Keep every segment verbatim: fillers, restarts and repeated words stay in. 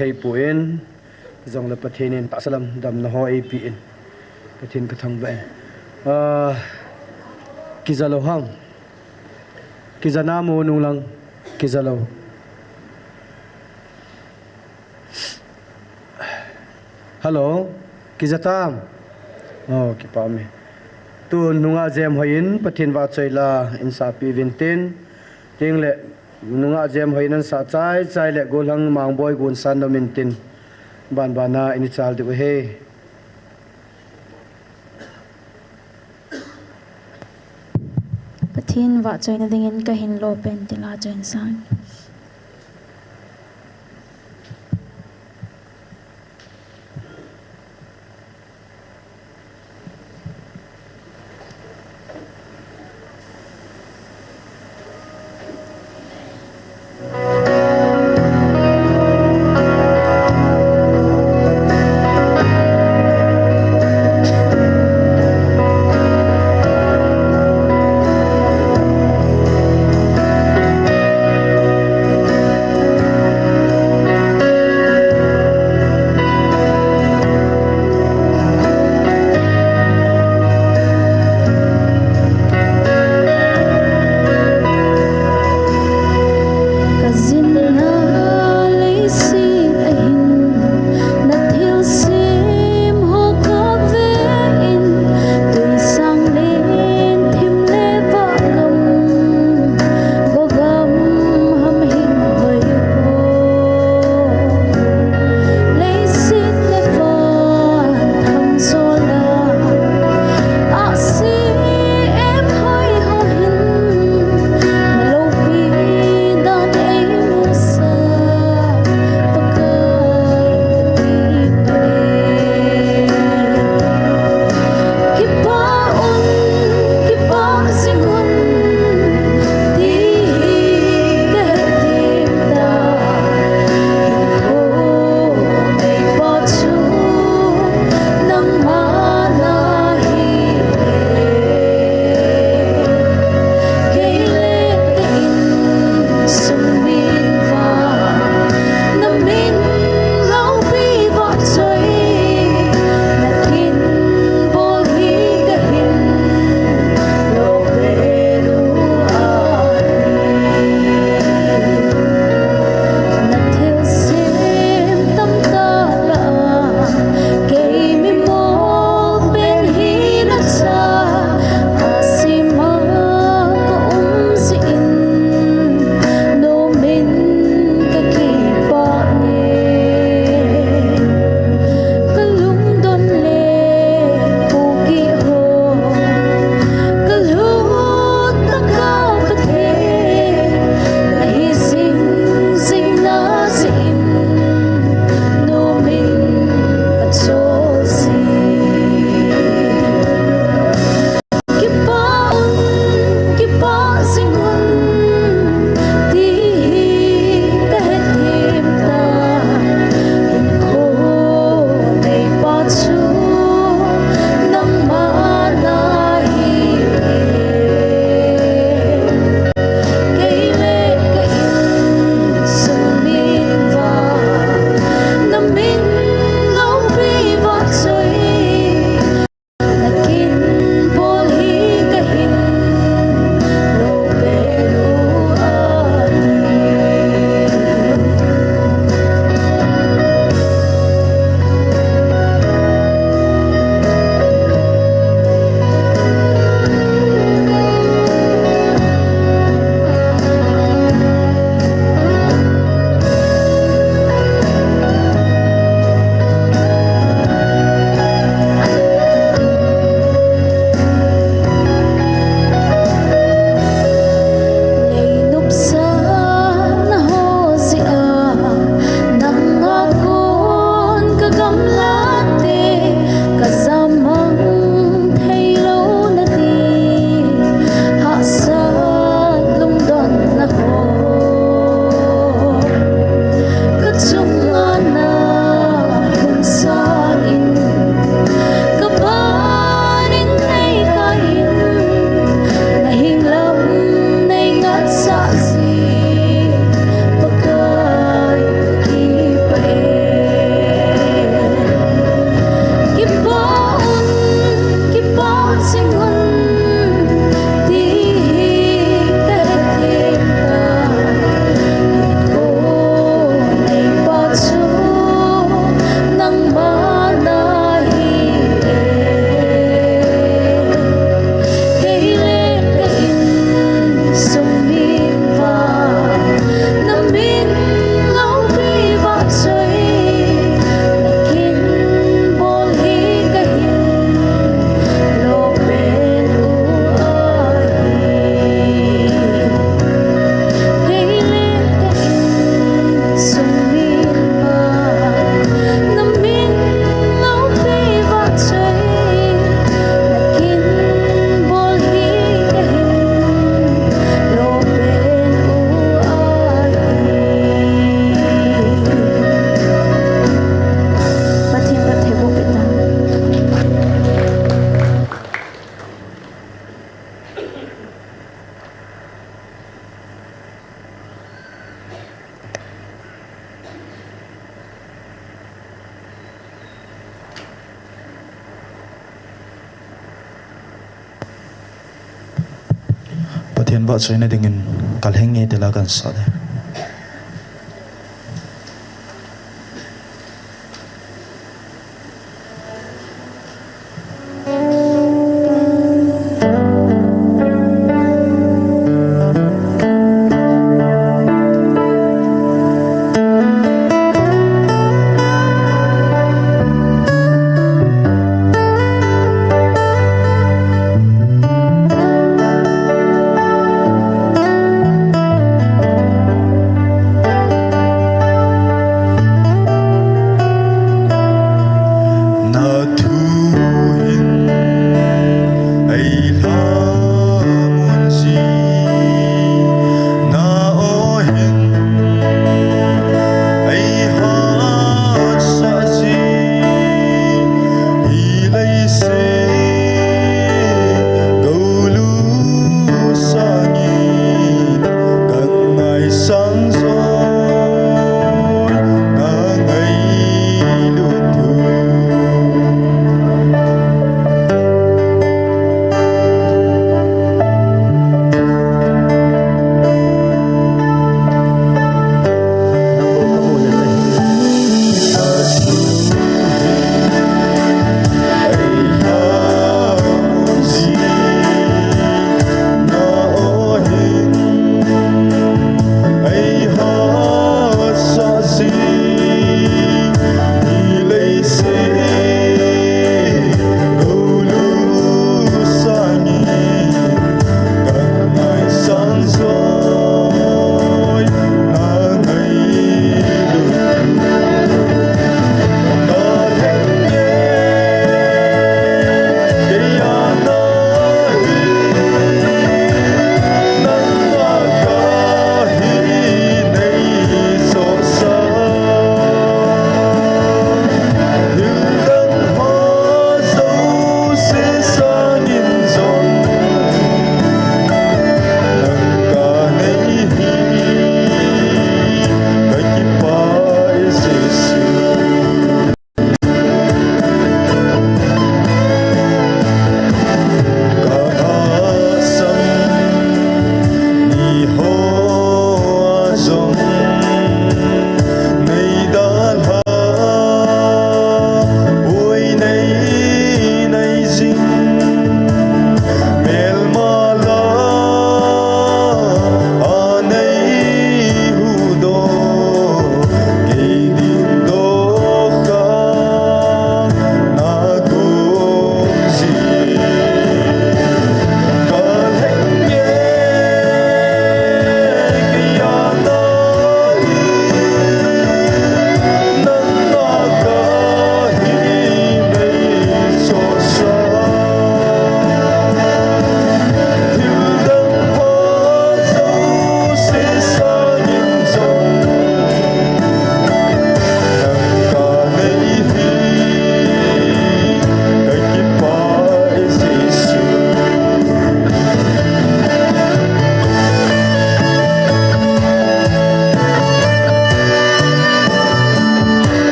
thei poi, jongle Pathen in tahsa lam damna ho eipeh in, Pathen kathangvah e. Ah, kija lou ham? Kija nam u nunglang, kija lou. Hello, kija tam? Oh, kipah e. Tun nungah jem hoi in Pathen vahchoi la insahpeh uvin tin, tin le nungah jem hoi in ansah chai chai le gollhang Mangboi gon san nom in tin, banban a ini chal diu ahi. Pathen vahchoina dingin kahin lo pen tila choi in sang. Pathen vahchoina dingin kalheng nge tila kansah e.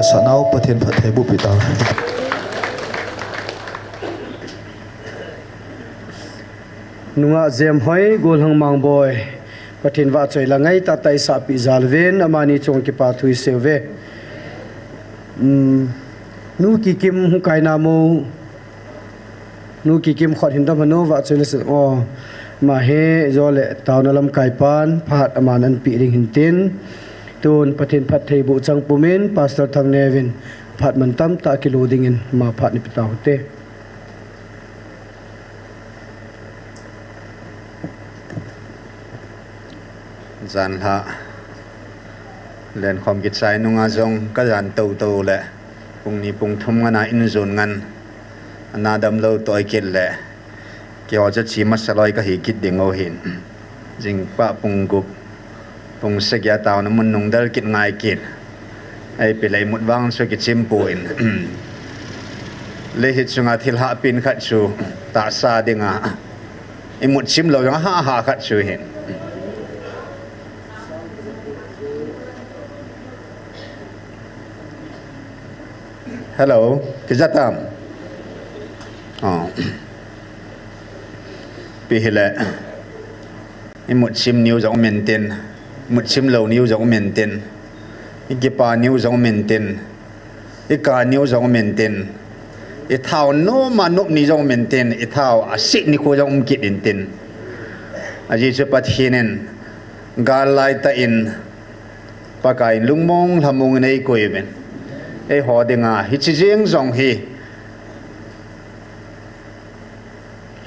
Sanau Pathen phattheiboh pi ta. Nungah Jemhoi, Golhang Mangboi, Pathen vahchoi la ngai tah tah isah pi jal uvin, amani chunga kipa thu isei uve. Um, Nu Kikim Hukainamo, Nu Kikim khut hin dam hanu vahchoi la se, o, ama hi jole taona lamkai pan, phat aman anpi ding hin tin. Tun Pathen phattheiboh chang pumin, Pastor Thangneo vin phat mantam tah kilo dingin, ama phat nei pi tau te. Janhi lenkhom kichai nunga jong ka jan tou tou le, pung ni pung thum ngan a in jon ngan, ana damlou toh kit le, keiho chu chi masa loi ka hi kit ding u hin. Jingpa pung gup, pung sagi a taona mun nung del kit ngai kit. Ei pi le imut vang chu kichim poi. Le hichunga thil hahpin khat chu tahsa dinga imut chim lou jong ahah hah khat chu hin. Hello, kija tam? Oh. Pi hile. Imut chim niu jong um intin, imut chim lou niu jong um intin, ikipa niu jong um intin, ika niu jong um intin, ithao nom a nop ni jong um intin, ithao asih nikho jong um kit intin. Ajeh chu Pathen in gal laitah in Pakai in lungmong lhamong in eikoi uvin. Eiho dinga hiche jeng jong hi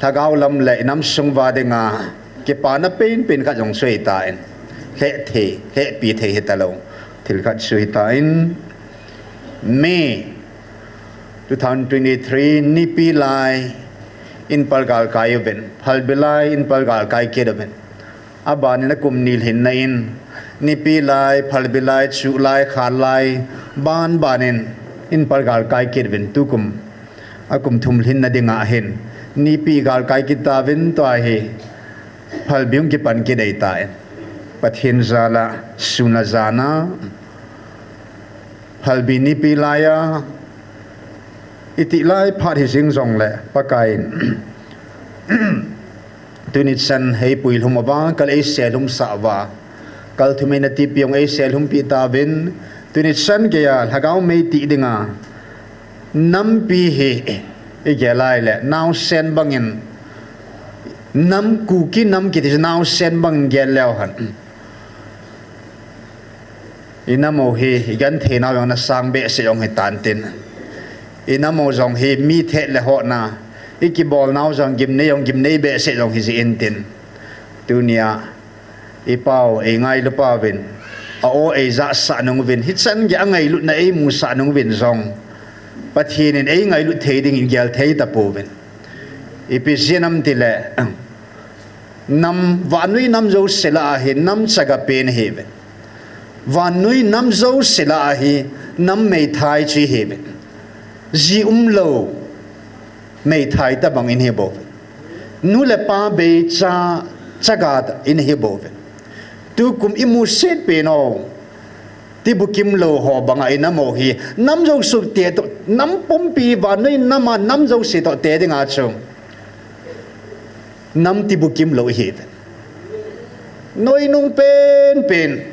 lhagao lam le inam sung uva dinga kipana penpen khat jong chu ahitan. Lheh thei, lhehpi thei hitalou thil khat chu ahitan. May two thousand twenty-three, Nipi lai in Phalbi galkai uvin, Phalbi lai in Phalbi galkai kit uvin. Abanin akum ni lhinna in, Nipi lai, Phalbi lai, Chuh lai, Khal lai, ban banin in Phalbi galkai kit uvin tukum. Akum thum lhinna dinga hin, Nipi galkai kit tauvin tua hi, Phalbi hung kipan kit ahitan. Pathen jal a, sun a jan a, Phalbi Nipi lai a, iti lai phat hi jing jongle, Pakai in. Tuni chan hi eipui lhum uva, kal eisel lhum sah uva. Kal thum eina tipi jong eisel lhum pi tauvin. Tuni chan geiya, lhagao mei ti dinga. Nampi hi, igel lai le, naosen bangin. Nam Kuki nam kiti naosen bangin gel leu hen. Inam u hi, igenthei nau jong nasang behseh jong hitan tin. Inam u jong hi, mi theh le hohna, ikibol nau jong gimnei jong gimnei behseh jong hi jin tin. Tunia, ipau, eingailu pauvin, a-o eijahsah nung uvin, hichan gei angailutna eimusah nung uvin jong. Pathen in eingailut thei dingin gel thei tapouvin. Ipi jeh inem itile, Nam, vannoi nam jouse lah a hi, nam chaga pen ahiuve. Vannoi nam jouse lah a hi, nam meithai chu ihiuve. Ji umlou, meithai tobang in ihi bouve. Nu le pa beicha, chaga in ihi bouve. Tukum imusit pen u, tibukim lou ho banga inam u hi, nam jouse te toh, nam pumpi vannoi nam a nam jouse toh te dinga chu. Nam tibukim lou ihiuve. Noinung penpen.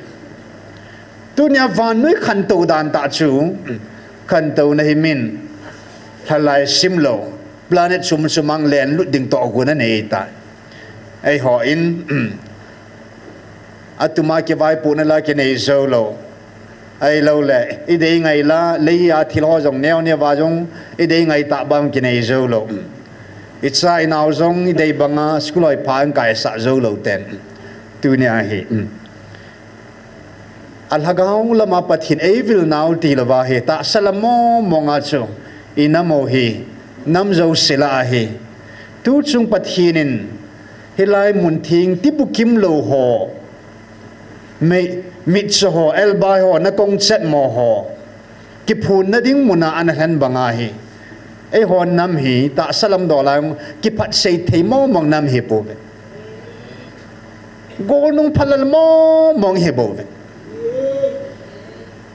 Tunia vannoi khantou dan tah chu, khantouna hi min, lhalai simlou, planet sum sumang lenlut ding tohgon anei tai. Eihon, atuma kivaipohna la kinei joulou. Ahilouleh, idei ngai la, leiya thil ho jong neo neo va jong, idei ngai tah bang kinei joulou. Icha inao jong, idei banga, school hoipha ankaisah joulou ten. Tunia hi. Alhagao lama Pathen eivil nau tilouva hi, tahsa lam mong mong a chu, inam u hi, nam jouse lah a hi. Tuchung Pathen in, hilai mun theng tibukim lou ho. Mei, mitcho ho, elbai ho, nakong chet mo ho. Kiphunna ding muna ana lhen banga hi. Eihon nam hi, tahsa lam dola, kiphatsei thei mong mong nam ihi pouve. Golnung phalal mong mong ihi bouve.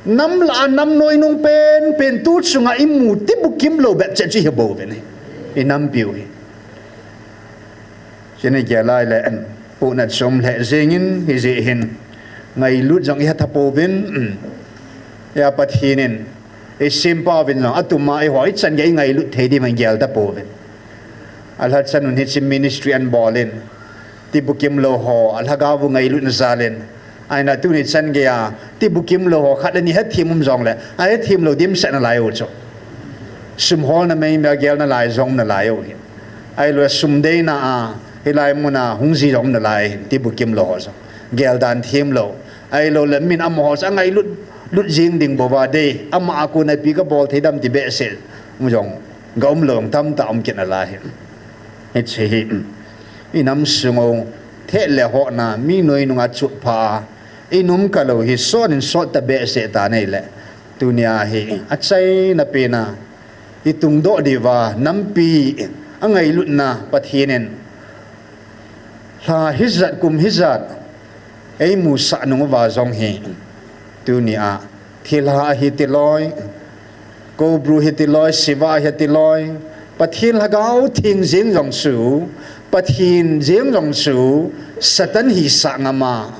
Nam lah a nam noi nung penpen tu chunga imu tibukim lou bep chet chu hi bou vin hi. Inampiu hi. Chini kia lai le, puna chom lheh jingin, hijeh hin. Ngailut jong iha tha pouvin, ya Pathen in, isempau vin jong, atuma eiho, ichan gei ingailut thei ding man gel ta pouvin. Alhachan un hiche ministry anbol in, tibukim lou ho, alhagao u ngailutna jal in, Ahin tuni chan geiya, tibukim lou ho khat le ni hethem um jongle, ahethem lou dimset nalai u chu. Sum holna meimel gelna lai jong nalai u hin. Ahilou sum deina a, hilai muna hung ji jong nalai hin, tibukim lou ho jong. Geldan them lou. Ahilou le min amaho chu angailut, lut jing ding bou va dei. Ama a kon a ipi kabol thei dem ti behseh. Um jong, gaum lou tamtah um kit nalai hin. Hiche hi, inam sung u, theh le hohna, mi noi nunga chutpha, inum kalou hi, sot in sot ta behseh ta nei le. Tunia hi, achaina pena, itungdoh diuva, nampi, angailutna, Pathen in. Lha hijat, kum hijat, eimusah nung uva jong hi, tunia, thilha ahi tiloi, Koubru hi tiloi, Siva hi tiloi, Pathen Lhagao Theng jeng jong chu, Pathen jeng jong chu, Satan hisah ngam a.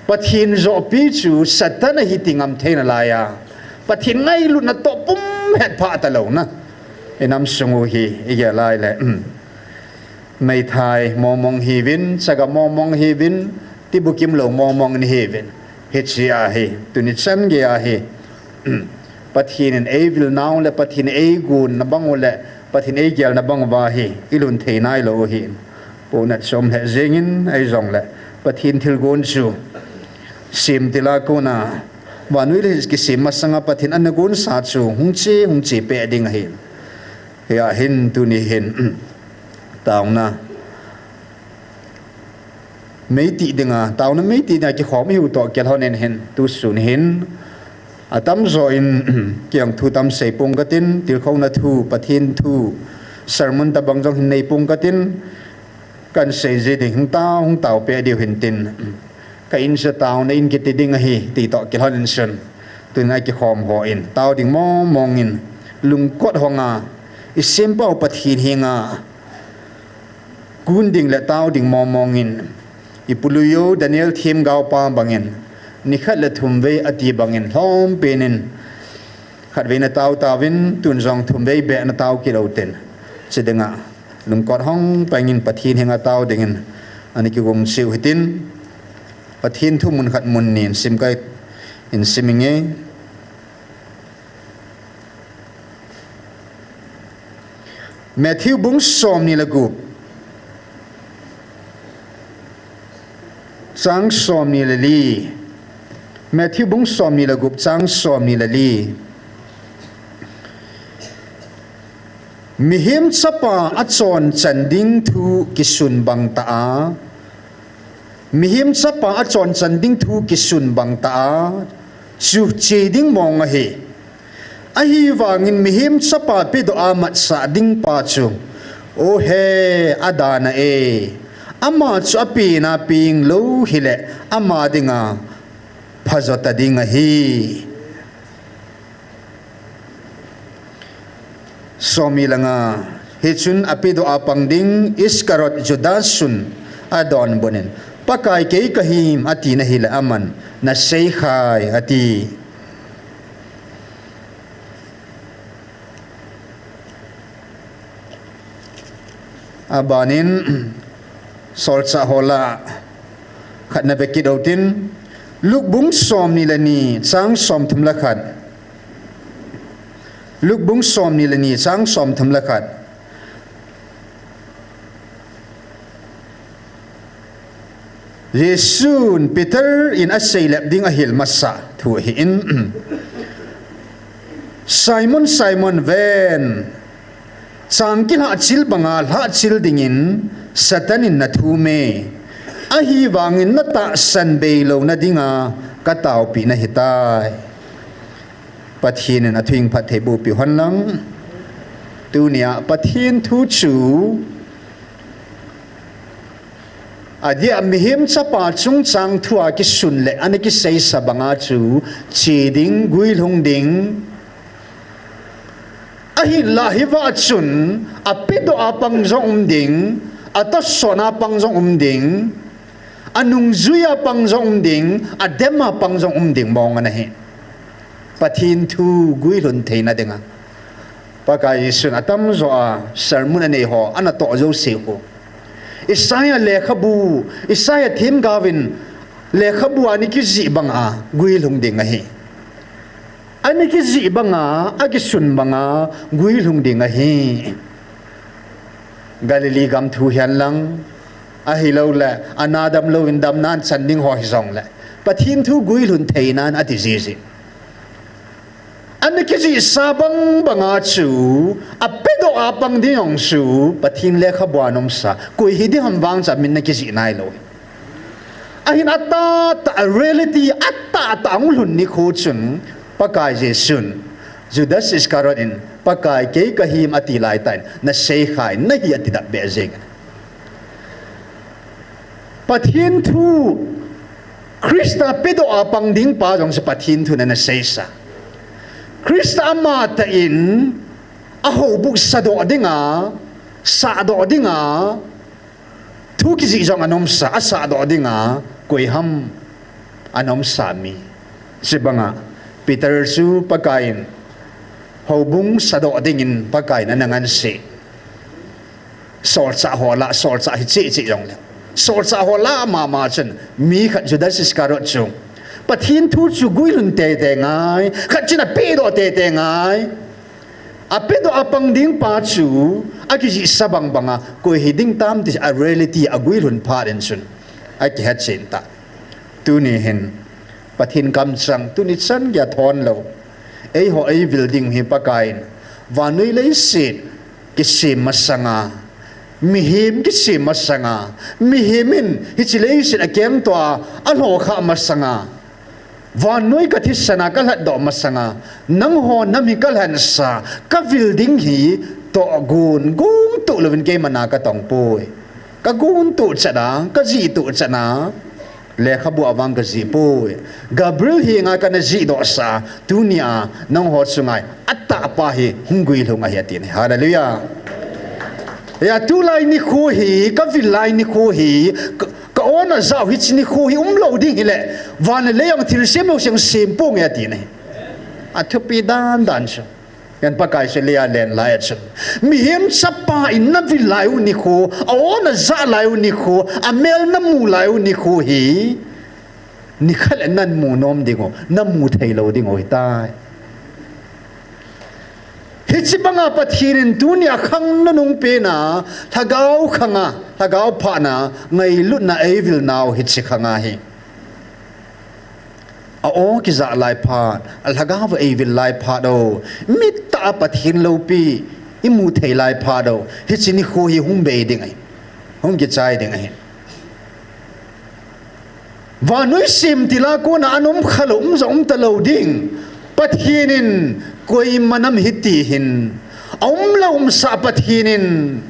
Pathen jopi chu, Satan ahi ti ngam thei nalai a. Pathen ngailutna toh pum hetphah talou na. Inam sung u hi, igel lai le. Meithai mongmong hiuvin, chaga mongmong hiuvin, tibukim lou mongmong in hiuvin. Hiche ahi, tuni chan geiya hi. Pathen in eivil nau le, Pathen in eigon na bang u le, Pathen in eigel na bang uva hi, ilung thei nailou u hi. Puna chom lheh jingin, ahi jongle, Pathen thilgon chu. Sem tila kona, vannoi le hi kisem masanga Pathen ana gonsa chu, hung che, hung che peh ding ahi. Hia hin tuni hin, taona. Meiti dinga, taona meiti dinga kikhom ihiu toh kilhon in hin, tusun hin. Atamjo in, kiang thu tam sei pong katin, tilkhouna thu, Pathen thu, sermon tabang jong hin nei pong katin, kan sei ji ding, hung tao, hung tao peh diu hin tin. Ka in sa taona in kiti ding ahi, ti toh kilhon in sun. Tuna kikhom ho in, tao ding mongmong in, lungkot honga, isempau Pathen henga, kun ding le tao ding mongmong in, ipu lui u Daniel themgao pa bangin, nikhat le thum vei ati bangin, lhom pen in, khat vei na tao tauvin, tun jong thum vei beh na tao kit u tin. Chi dinga, lungkot hong peng in Pathen henga tao dingin, ana kigong cheh u hitin, Pathen thu mun khat mun ni in sim kai in sim inge. Matthew bung somni le gup. Chang somni le li. Matthew bung somni le gup chang somni le li. Mihem chapa achonchan ding thu kisun bang ta a. Mihem chapa achonchan ding thu kisun bang ta a. Chu che ding mong ahi. Ahivangin mihem chapa pedoh a matsah ding pa chu, o he, adana e, ama chu apena peng lou hile, ama dinga phajo ta ding ahi. Somni le nga, hichun apedoh a pang ding Iscariot Judas chun adonbut in, Pakai kei kahim, ati na hile aman, nasei khai, ati. Abanin, solchah ho lah a khat na ve kit u tin, Luke bung somni le ni, chang somthum le khat. Luke bung somni le ni, chang somthum le khat. Jesun Peter in aseilep ding ahil masa thu ahin. Simon, Simon, ven. Chang kilhahchil banga lhahchil dingin Satan in nathum e. Ahivangin natahsan beilou na dinga kataopi nahitai. Pathen in athu phatthei boh peh hen lang. Tunia Pathen thu chu Adia mihem chapa chungchang thua kisun le ana kiseisa banga chu, che ding, guilhung ding. Ahinlah hiva chun, apedoh a pang jong um ding, atosot a pang jong um ding, anungjui a pang jong um ding, adem a pang jong um ding mong ana hi. Pathen thu guilhun theina dinga. Pakai Jesun atamjo a sermon anei ho, ana toh jouse ho. Isaiah lekhabu, Isaiah themgaovin lekhabu a ana kijih banga guilhung ding ahi. Ana kijih banga, akisun banga guilhung ding ahi. Galilee gam thu hihen lang, ahilouleh, ana damlouvin damna achan ding ho hijongleh, Pathen thu guilhun theinan ati jiji. Ana kijihsa bang banga chu, apedoh a pang ding jong chu, Pathen lekhabu a ana umsa, koi hiding ham vang chu amin ana kijih nailou. Ahin atahtah, reality atahtah ahung lhun nikho chun, Pakai Jesun, Judas Iscariot in, Pakai kei kahim ati laitah in, naseikhai nahi ati dap beh jeng. Pathen thu, Christa pedoh a pang ding pa jong chu Pathen thu ana seisa. Christa amatah in, ahoubung sadoh dinga, sahdoh dinga, thu kijih jong ana umsa, asahdoh dinga, koi ham ana umsa mi. Chubanga, Peter chu Pakai in, houbung sadoh dingin Pakai in ana ngansei. Solchah ho lah, solchah hi cheh cheh jongleh, solchah ho lah mama chun, mi khat Judas Iscariot chu, Pathen thu chu guilhun teitei ngai, khat chun apedoh teitei ngai. Apedoh a pang ding pa chu, akijihsa bang banga, koi hiding tam ti a reality aguilhun phat in chun, akihetchen tai. Tuni hin, Pathen kamchang, tuni chan geiya thon lou. Eiho eivil ding hi Pakai in, vannoi leiset kisem masanga, mihem kisem masanga, mihem in hiche leiset akengtoh a, alhokhah masanga, vannoi kathisan a kalhatdoh masanga, nangho nam hi kalhansa, kavil ding hi tohgon, gongtoh louvin keima na katong poi. Kagongtoh chet a, kajihtoh chet a, lekhabu a vang kajih poi. Gabriel henga kana jihdohsa, tunia nangho chunga atahpa hi hung guilhung ahi atin ahi. Hallelujah. Hia tulai nikho hi, kavil lai nikho hi, ka, ka-on ajah u hiche nikho hi umlou ding hileh, van le lei jong thilsem jouse sempong e atin ahi. Athupi dan dan chu. Hia Pakai chu leiya alen lai a chun, mihem chapa in navil lai u nikho, a-on ajah lai u nikho, amel namu lai u nikho hi, nikhat le namu nom dingu, namu theilou dingu ahitai. Hiche banga Pathen in tunia khang nunung pena, lhagao khanga, lhagao phatna, ngailutna eivilnau hiche khang ahi. A-o kijah lai phat, alhagao eivil lai phat o, mittah a Pathen loupi imu thei lai phat o, hiche nikho hi hung bei ding ahi, hung kichai ding ahi. Vannoi semtil a kona ana um khalou, um jong um talou ding. Pathen in koima nam hiti hin, aumlou umsah Pathen in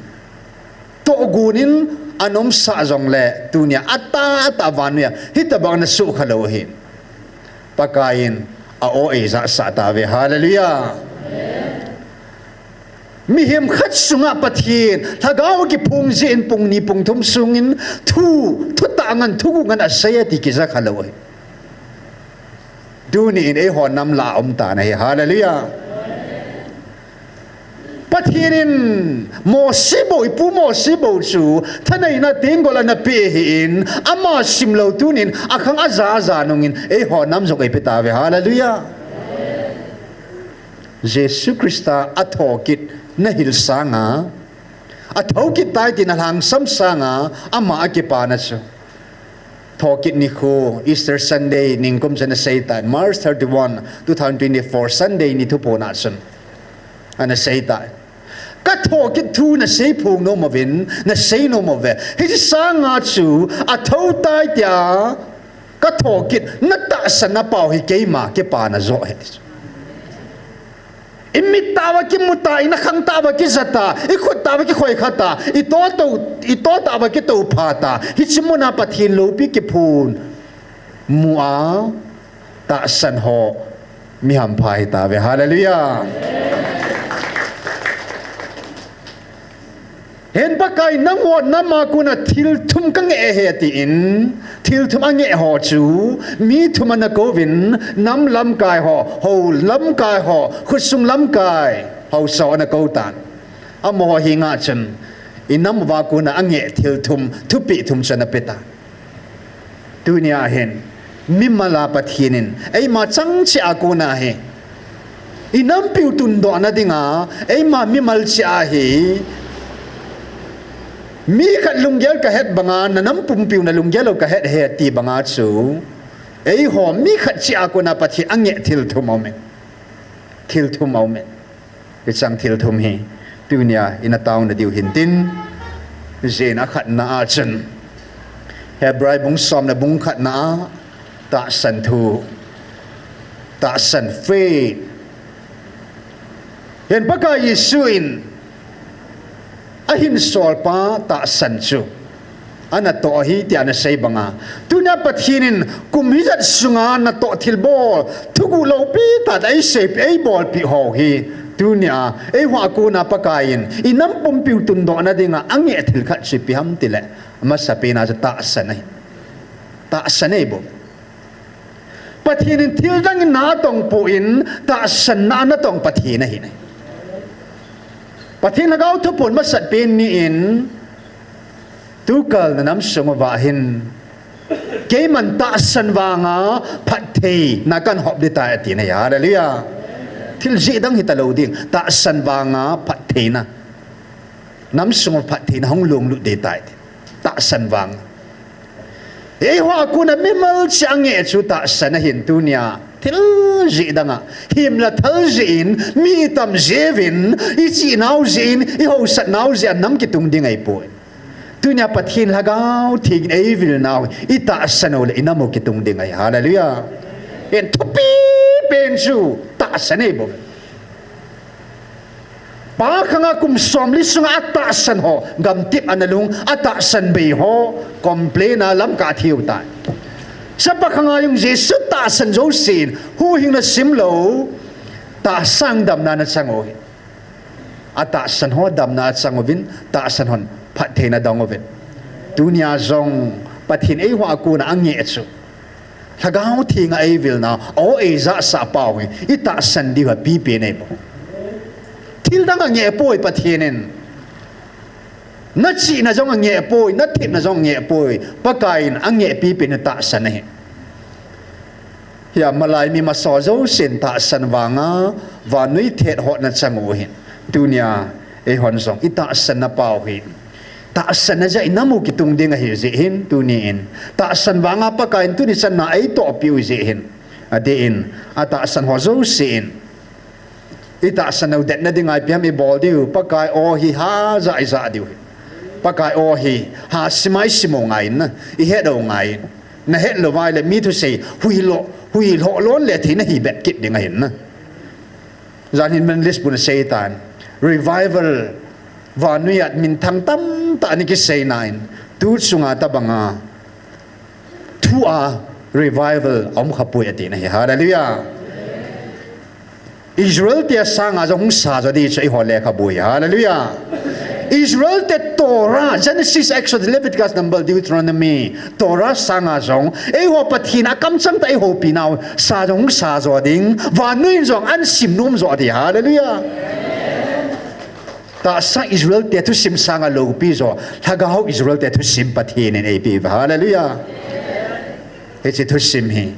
tohgon in ana umsah jongle, tunia atahtah vannoiya hitobang ana sohkha lou ahi. Pakaiyin a-o eijahsah tauve. Hallelujah. Mihem khat sunga Pathen lhagao akiphong jeh in pung ni pung thum sungin thu, thutah ngan, thuguh ngan asei e ti kijakha lou ahi. Tuni in eiho nam lah a um tan ahi. Hallelujah. Pathen in Mosi bou, ipu Mosi bou chu thaneina tenggol ana pe ahin, ama simlou tunin akhang aja aja nungin eiho nam jong eipe tauve. Hallelujah. Jesu Christa athokit nahil sanga, athoukit tai tin alhangsam sanga ama akipana chu thokit nikho, Easter Sunday ningkum chun ana seitai, March thirty-one, two thousand twenty-four, Sunday ni thuphona chun ana seitai. Kathokit thu nasei phong nom uvin, nasei nom uve. Hiche sanga chu athou tai tia kathokit natahsan napao hi keima kipana joh ahi. I mit tah uva kimu ta, i nakhang tah uva kija ta, i khut tah uva kikhoi kha ta, i to to, i to tah uva kito pha ta. Hiche muna Pathen loupi kiphun mu a tahsan ho mi hampha hita uve. Hallelujah. Hin Pakai, nangho nam a kona thil thum ka ngeh e ahi, atin, thil thum angeh ho chu, mi thum ana kouvin, nam lamkai ho, hou lamkai ho, khutsung lamkai, haosa ho ana kou tan. Amaho henga chun, i nam uva kona angeh thil thum, thupeh thum chu ana pe tan. Tunia hin, mimal a Pathen in eima chang cheh a kona hi, i nampiu tundohna dinga, eima mimal cheh a hi, mi khat lunggel ka het banga, na nam pumpiu na lunggel u ka het e, ati banga chu, eiho mi khat cheh a kona Pathen angeh thil thum aume. Thil thum aume. Hicheng thil thum hi tunia i na taona diu hintin, jeh in akhatna a chun, Hebrai bung som le bung khatna a, tahsan thu, tahsan, faith. Hin Pakai Jesu in ahin solpa tahsan chu ana toh ahi tia ana sei banga, tunia Pathen in kum hijat sunga natoh thilbol, thuguh loupi tah a eisei, eibolpeh ho hi, tunia eiho a kona Pakai in i nam pumpiu tundohna dinga angeh thil khat chu ipi ham tile, amasapen a chu tahsan ahi. Tahsan ahi bou. Pathen in thil dang in na atong poi, tahsan na a natong Pathen ahi. Pathen Lhagao Thupon masat pen ni in, tukal na nam sung uva hin, keiman tahsan vanga phattheina kahin hop ding tai, ati ahi. Hallelujah. Thil jeh dang hita lou ding, tahsan vanga phattheina. Nam sung uva phattheina hung lunglut ding tai. Tahsan vang. Eiho a kona mimal cheh a angeh chu tahsan ahin tunia. Thil jeh dang a, himna thal jeh in, mi itam jeh uvin, i chihnau jeh in, i haosatnau jeh a nam kitung ding ahipoi. Tunia Pathen Lhagao Theng in eivilnau, i tahsan u le i nam u kitung ding ahi. Hallelujah. Hin thupi pen chu tahsan ahi bou. Pa khanga kum somli sunga atahsan ho, gamtep ana lhung, atahsan bei ho, complain a lamkah a thiu tai. Chapa khanga jong Jesu tahsan jousen, huhhingna simlou, tahsan damna ana chang u ahi. Atahsan ho damna achang uvin, tahsan hon phattheina adong uvin. Tunia jong Pathen eiho a kona angeh chu, Lhagao Theng a eivilna, o eijahsah pau hi, i tahsan diu hi apipen ahi bou. Thil dang angeh poi Pathen in. Na chihna jong angeh poi, na thepna jong angeh poi. Pakai in angeh pipen hi tahsan ahi. Hia malai mi masa jousen tahsan vanga vannoi thet hotna chang u ahin. Tunia eihon jong i tahsanna pau hi, tahsanna jeh a i nam u kitung ding ahi jeh hin, tuni in tahsan vanga Pakai in tuni channa eitohpeh u jeh hin, adeh in, atahsan ho jousen i tahsan u detna dinga ipi ham ibol diu, Pakai o hi ha ja i ja diu hi. Pakai o hi ha sim a i sim u ngai in, i het u ngai in. Na het lou vai le mi thusei, huhhing lou, huhhing lou lon le thei na hi bep kit ding ahin. Jan hin evangelist pun asei tan. Revival, vannoi a minthang tamtah ana kisei nan, tu chunga tabanga thu a revival aum kha poi ati ahi. Hallelujah. Israel te sanga jong hung sa jo ding chu eiho lekhabu hi. Hallelujah. Israel te Torah, Genesis, Exodus, Leviticus, Number, Deuteronomy, Torah sanga jong, eiho Pathen a kamchang tah eihoupi nau, sa jong hung sa jo ding, vannoi in jong ahin sim nom jo ding. Hallelujah. Tahsa Israel te thusim sanga loupi jo, Lhagao Israel te thusim Pathen in eipeh uve. Hallelujah. Hiche thusim hi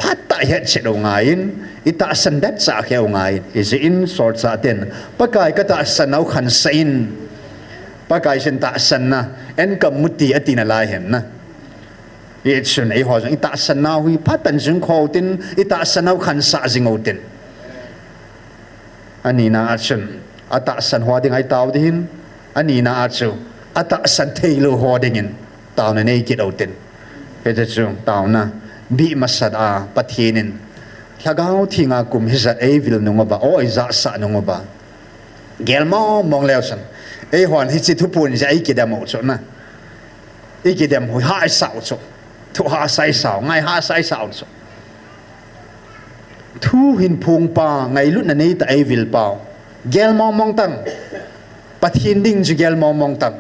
phatah a i hetchet u ngai in, i tahsan det cha khe u ngai in, hijeh in solchah ten, Pakai ka tahsan nau khansah in, Pakai chun tahsanna, en kamu ti ati nalai hen na. Hichun eiho jong i tahsan nau hi phatah in jing kho u tin, i tahsan nau khansah jing u tin. Anina a chun, atahsan ho dinga i tao ding ahin, anina a chu, atahsan thei lou ho dingin, taona nei kit u tin. Hiche chu, taona, bih masat a, Pathen in, Lhagao Thenga kum hijat eivil nung uva, o, eijahsah nung uva, gel mong mong leu chun, eihon hiche thuphon jeh a ikidem u chu na. Ikidem u, hahsa u chu. Thu hahsa isau, ngai hahsa isau chu. Thu hin phong pa, ngailutna neitah eivil pau, gel mong mong tan. Pathen ding chu gel mong mong tan.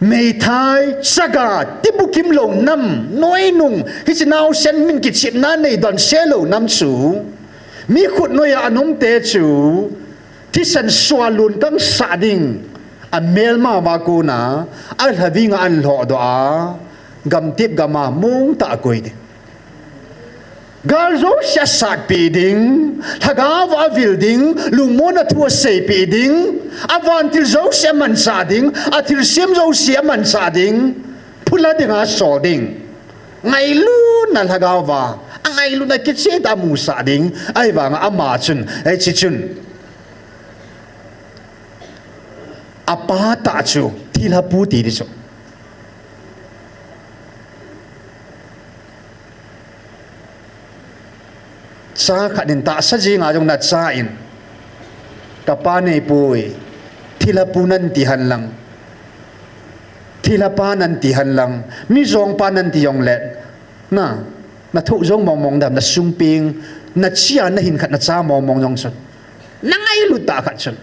Meithai, chaga, tibukim lou nam, noinung, hiche naosen min kichepna nei donse lou nam chu, mi khutnoi a ana umte chu, thisan sualun kangsah ding, amelma uva kona, alhaving a ana lhohdoh a, gamtep gam a mongtah a koi ding. Gal jouse asatpeh ding, lhagao a avil ding, lungmonna thu aseipeh ding, avantil jouse amanchah ding, athilsem jouse amanchah ding, phula dinga asol ding. Ngailutna lhagao a, angailutna kicheh tah a amusah ding, ahivanga ama chun, hiche chun, apa tah chu thilha pu ti ding chu. Cha khat in tahsa jenga jong nacha in, kapa neipoi, thilha pu nan ti henlang, thilha pa nan ti henlang, mijong pa nan ti jongle, na, nathoh jong mong mong dam, nasung peng, nache a nahin khat nacha mong mong jong chun, nangailut tah khat chun,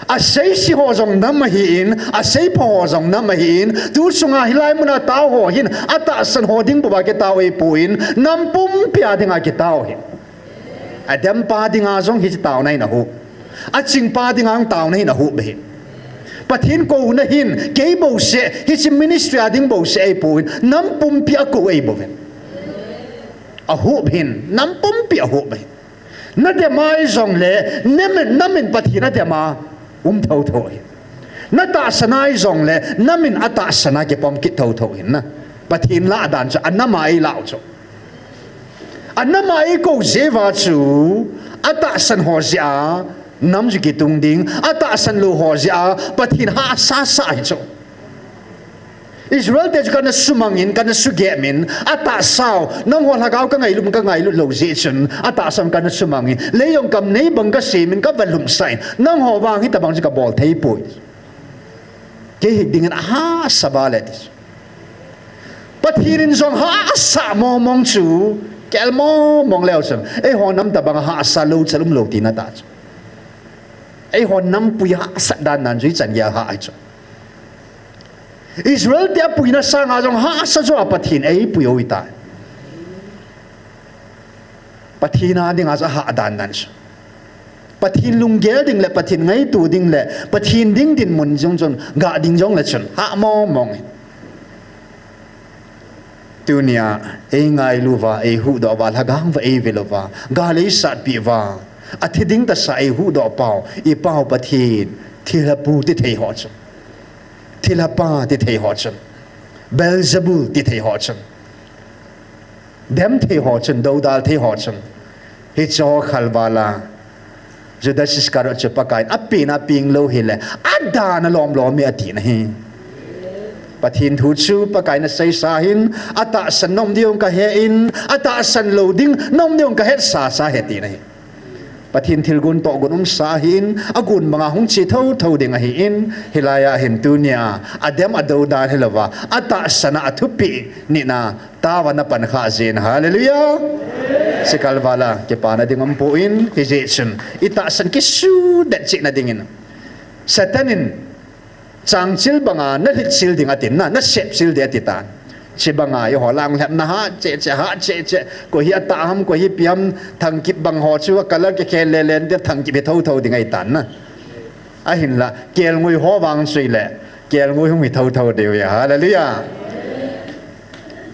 aseise ho jong nam ahin, aseipha ho jong nam ahin, tu chunga hilai muna tao ho hin, atahsan ho ding bouva kitao ahipoi, nam pumpi a dinga kitao ahi. Adem pa dinga jong hiche taona hin ahup. Aching pa dinga jong taona hin ahup ahi. Pathen kouna hin, kei bouseh, hiche ministry a ding bouseh ahipoi, nam pumpi akou ahibouvin. Ahup ahin, nam pumpi ahup ahin. Nadem a hijongle, nam in, nam in Pathen adem a um thouthou ahi. Natahsan a hijongle, nam in atahsan a kipom kit thouthou ahin na. Pathen lah dan chu, anam a eilah u chu. Anam a eikou jeh uva chu, atahsan ho jeh a nam chu kitung ding, atahsan lou ho jeh a Pathen hahsa sah ahi chu. Israel te chu kana sumangin, kana sugepmin, atahsau, nangho lhagao kangailut, kangailut lou jeh chun, atahsan kana sumangin, lei jong kam nei bang kasemin, kavalhumsah in, nangho vang hitobang chu kabol theipoi. Kei hi dingin ahahsa vale ti chu. Pathen in jong hahsa mong mong chu, gel mong mong leu chun, eiho nam tobang a hahsa lou chal umlou tina tah chu. Eiho nampui hahsat dan nan chu ichan geiya hah ahi chu. Israel te apuina sanga jong hahsa joh a Pathen eipui u ahitai. Pathen a dinga chu ahah dan nan chu, Pathen lunggel ding le Pathen ngaito ding le Pathen ding dinmun jong chun gah ding jongle chun hah mong mong in. Tunia eingailu uva, eihuhdoh uva, lhagao va eivil uva, gal eisatpeh uva, athi ding tahsa eihuhdoh pau, ipau Pathen, thilha pu ti thei ho chun, thilha pa ti thei ho chun, Beelzebul ti thei ho chun, dem thei ho chun, doudal thei ho chun, hicheho khalvala, Judas Iscariot chu Pakaiyin apen a peng lou hile, adan alom lom e atina ahi. Pathen thu chu Pakaiyin aseisa hin, atahsan nom ding jong kahe in, atahsan lou ding nom ding jong kahetsasa ahi tina ahi. Pathen thilgon tohgon umsa ahin, agon banga hung che thouthou ding ahin, hilaiya hin tunia, adem adoudal hilouva, atahsan a athupeh nina, taovin apankhah jin, Hallelujah! Chikal vala kipana ding umpoi, hijeh chun itahsan kisudet chehna dingin, Satan in changchil banga nalhitchil ding atin, na, nasepchil ding atitan. Chibanga eiho langlhepna hah cheh cheh, hah cheh cheh, koi hi atah ham, koi hi ipi ham, thangkip bang ho chu a colour kikhel lelen te thangkip hi thouthou ding ahitan na. Ahinla, kelngoi ho vang chu ahile, kelngoi hung hi thouthou diu ahi, Hallelujah!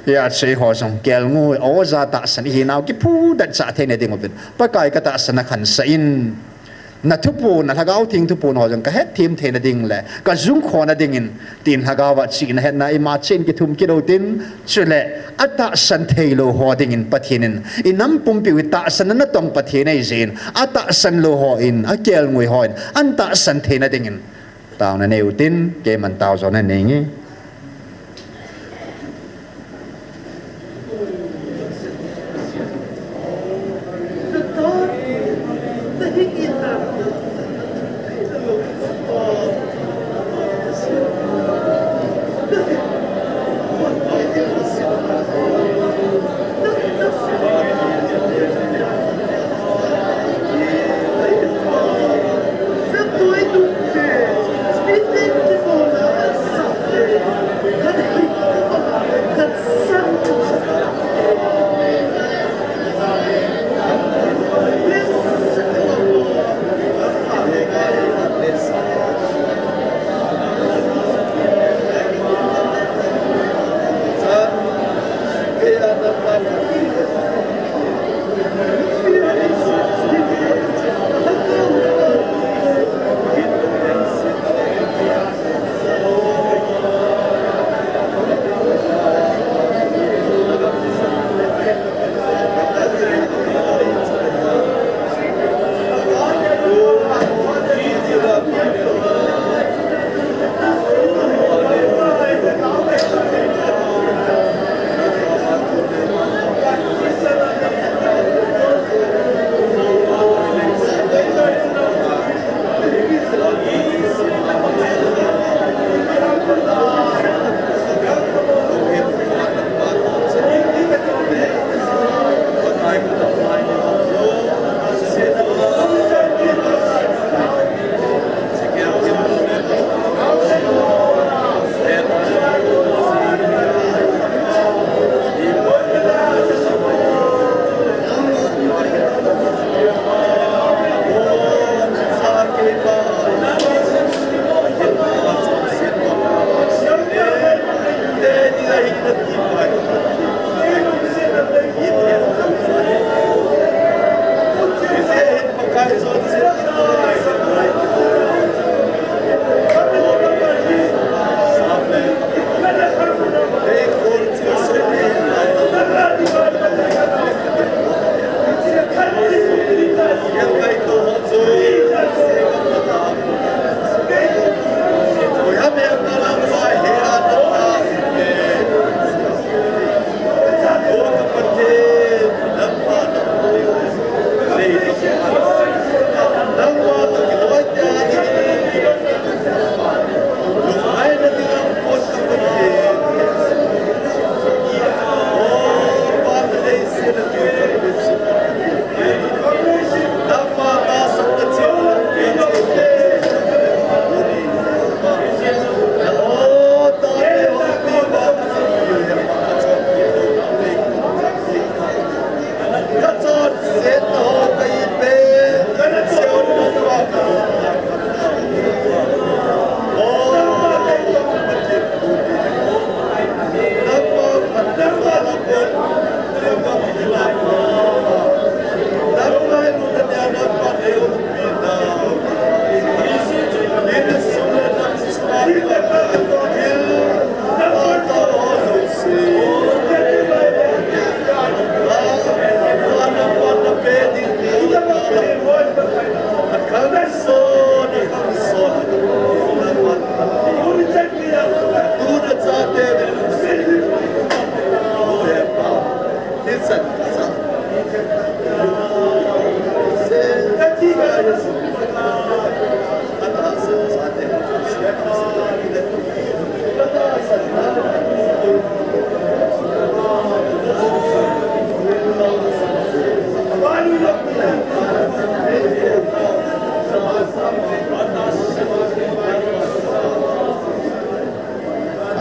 Hijeh chun eiho jong kelngoi, oja tahsan ihinau kiphudet chah theina dinguvin, Pakai katahsan a khansah in, nathuphon, na Lhagao Theng thuphon ho jong kahetthem theina ding le kajung khona dingin, tin lhagao a chihna hetna ima cheh in kithum kit utin, chule atahsan theilou ho dingin Pathen in inam pumpiu hi tahsan a natong Pathen ahijeh in, atahsan lou hon, akelngoi hon ana tahsan theina dingin taona nei utin, keiman tao jo naneinge.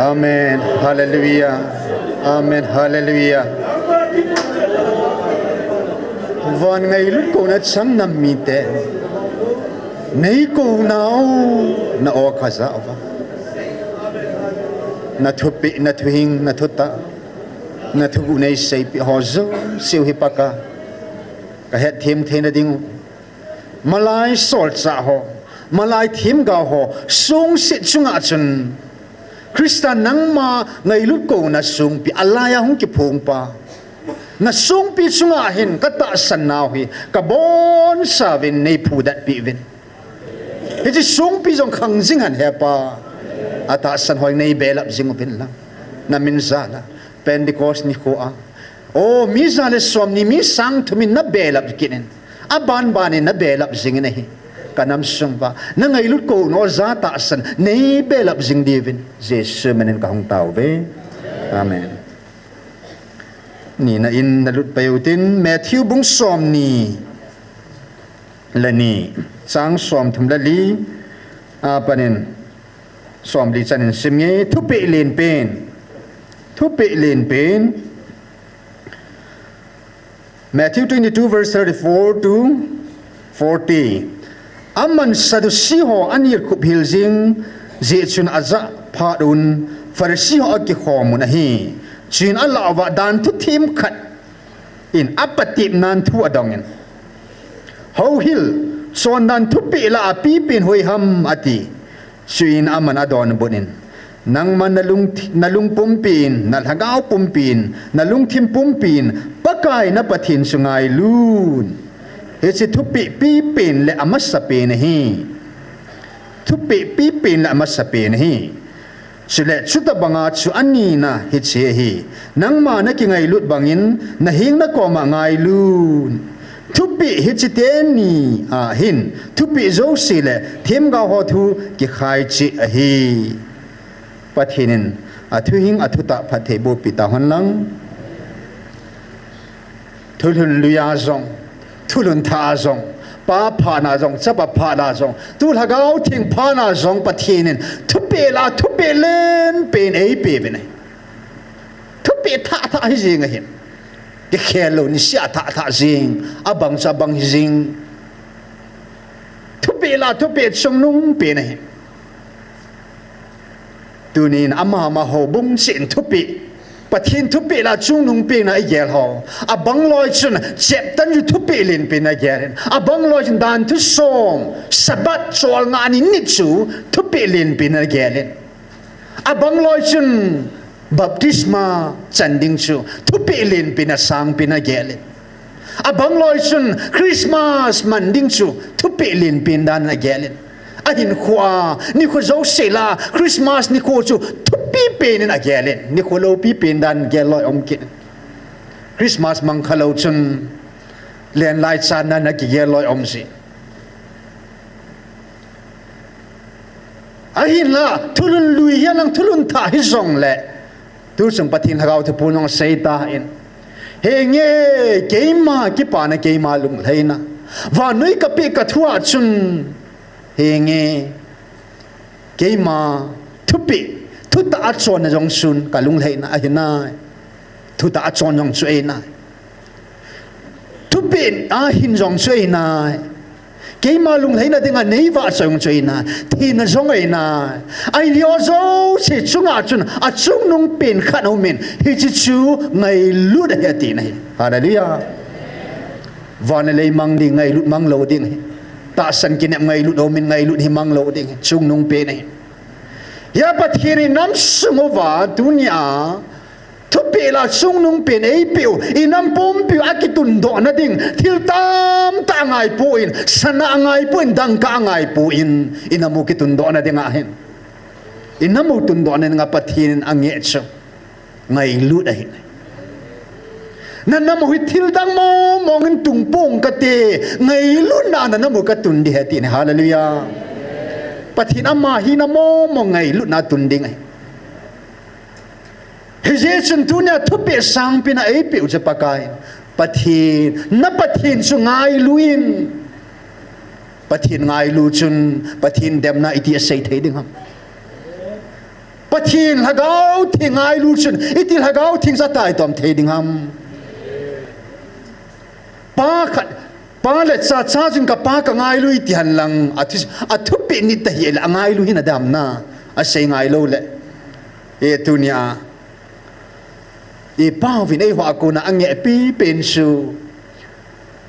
Amen. Hallelujah. Amen. Hallelujah. Van ngailut kouna chang nam mite. Nei kounau na o khaja uva. Na thupi, na thuhing, na thutah, na thuguh nei seipeh ho jouse u hi Pakai, ka hetthem theina ding u. Malai solchah ho, malai themgao ho songset chunga chun, Christa nangma ngailut kouna songpi alai a hung kiphong pa, na songpi chunga hin ka tahsan nau hi ka bonchauvin nei phudatpeh uvin. Hiche songpi jong khang jing hen he Pa. Atahsan hoi nei belap jing uvin lang. Na min jal a. Pentecost nikho a, o, mi ja le som ni, mi sang thum in na belap kit in, aban ban in na belap jing in ahi. Ka nam sung uva na ngailut kouna o ja tahsan nei belap jing diuvin Jesu min in ka hung tao uve. Amen. Nina in na lut pai utin, Matthew bung som ni le ni, chang som thum le li a panin som li chan in sim nge. Thupeh len pen. Thupeh len pen. Matthew twenty-two, verse thirty-four to forty. Aman Sadducee ho anilkhup hil jing jeh chun ajah phat un Pharisee ho akikhom un ahi. Chuin alah uva dan thu themkhat in apatep nan thu adong in, Houhil, chondan thupeh lah a pipen hoi ham, ati. Chuin aman adonbut in, Nangman na lung, na lung pumpi in, na lhagao pumpi in, na lungthim pumpi in Pakai na Pathen chu ngailut. Hiche thupeh pipen le amasapen ahi. Thupeh pipen le amasapen ahi. Chule chutabanga chu anina hiche ahi, nangma na kingailut bangin na heng na koma ngailut. Thupeh hiche teni a hin thupeh jouse le themgao ho thu kikhai cheh ahi. Pathen in athuhing athutah phatthei boh peh tauhen lang. Thulhun lui a jong, thulhun thah a jong, Pa phat na jong, Chapa phat na jong, tu Lhagao Theng phat na jong Pathen in thupeh lah a thupeh len pen eipeh uvin ahi. Thupeh thah thah hi jing ahin. Kikhel lou niseh a thah thah jing, abang chu abang hi jing. Thupeh lah a thupeh chungnung pen ahi. Tunin ama ama houbung cheh in thupeh, Pathen thupeh lah a chungnung pen a igel ho, abang loi chun cheptan chu thupeh len pen a gel in, abang loi chun dan thu som, Sabbath cholngah ni nit chu thupeh len pen a gel in, abang loi chun baptisma chan ding chu thupeh len pen a sang pen a gel in, abang loi chun Christmas man ding chu thupeh len pen dan a gel in, ahinkhoa nikho jouse lah a Christmas nikho chu thupi pen in agel in, nikho loupi pen dan gel loi um kit. Christmas mang kha lou chun lenlai chan nan akigel loi um ji. Ahinlah thulhun lui hihen lang thulhun thah hijongle, tuchung Pathen Lhagao Thupun jong asei tan, henge, keima kipana, keima lunglhaina, vannoi kapeh kathua chun, henge, keima thupeh, thutah a chonna jong chun kalunglhaina ahi nai. Thutah a chon jong chu eina, thupeh a hin jong chu eina, keima lunglhaina dinga neivahchoi jong chu eina, thina jong eina. Ahileh jouse chunga chun achungnung pen khat aumin, hiche chu ngailut ahi atina ahi. Hallelujah. Van le lei mang ding, ngailut mang lou ding ahi. Tahsan kinep ngailut aumin, ngailut hi mang lou ding ahi. Chungnung pen ahi. Hia Pathen in inam sung uva tunia thupeh lah chungnung pen eipeh u, inam pumpi u akitundoh nading thil tamtah angaipon, sana angaipon, dangka angaipon, inam u kitundoh nading ahin. Inam u tundoh nading a Pathen in angeh chu ngailut ahi. Nanam u hi thil dang mong mong in tung pong kate, ngailutna a nanam u katun ding ahi ati ahi. Hallelujah. Pathen ama hina mong mong ngailutna a tun ding ahi. Hijeh chun tunia thupeh sangpen a eipeh u chu Pakai, Pathen, na Pathen chu ngailu in. Pathen ngailu chun Pathen demna iti asei thei ding ham? Pathen Lhagao Theng ngailu chun iti Lhagao Theng chu ataitom thei ding ham? Pa khat, pa le cha, cha chun ka pa ka ngailu iti hen lang, athu, athupeh nit tahih le angailu hina dam na, asei ngailou le. E tunia, i pa uvin eiho a kona angeh pipen chu,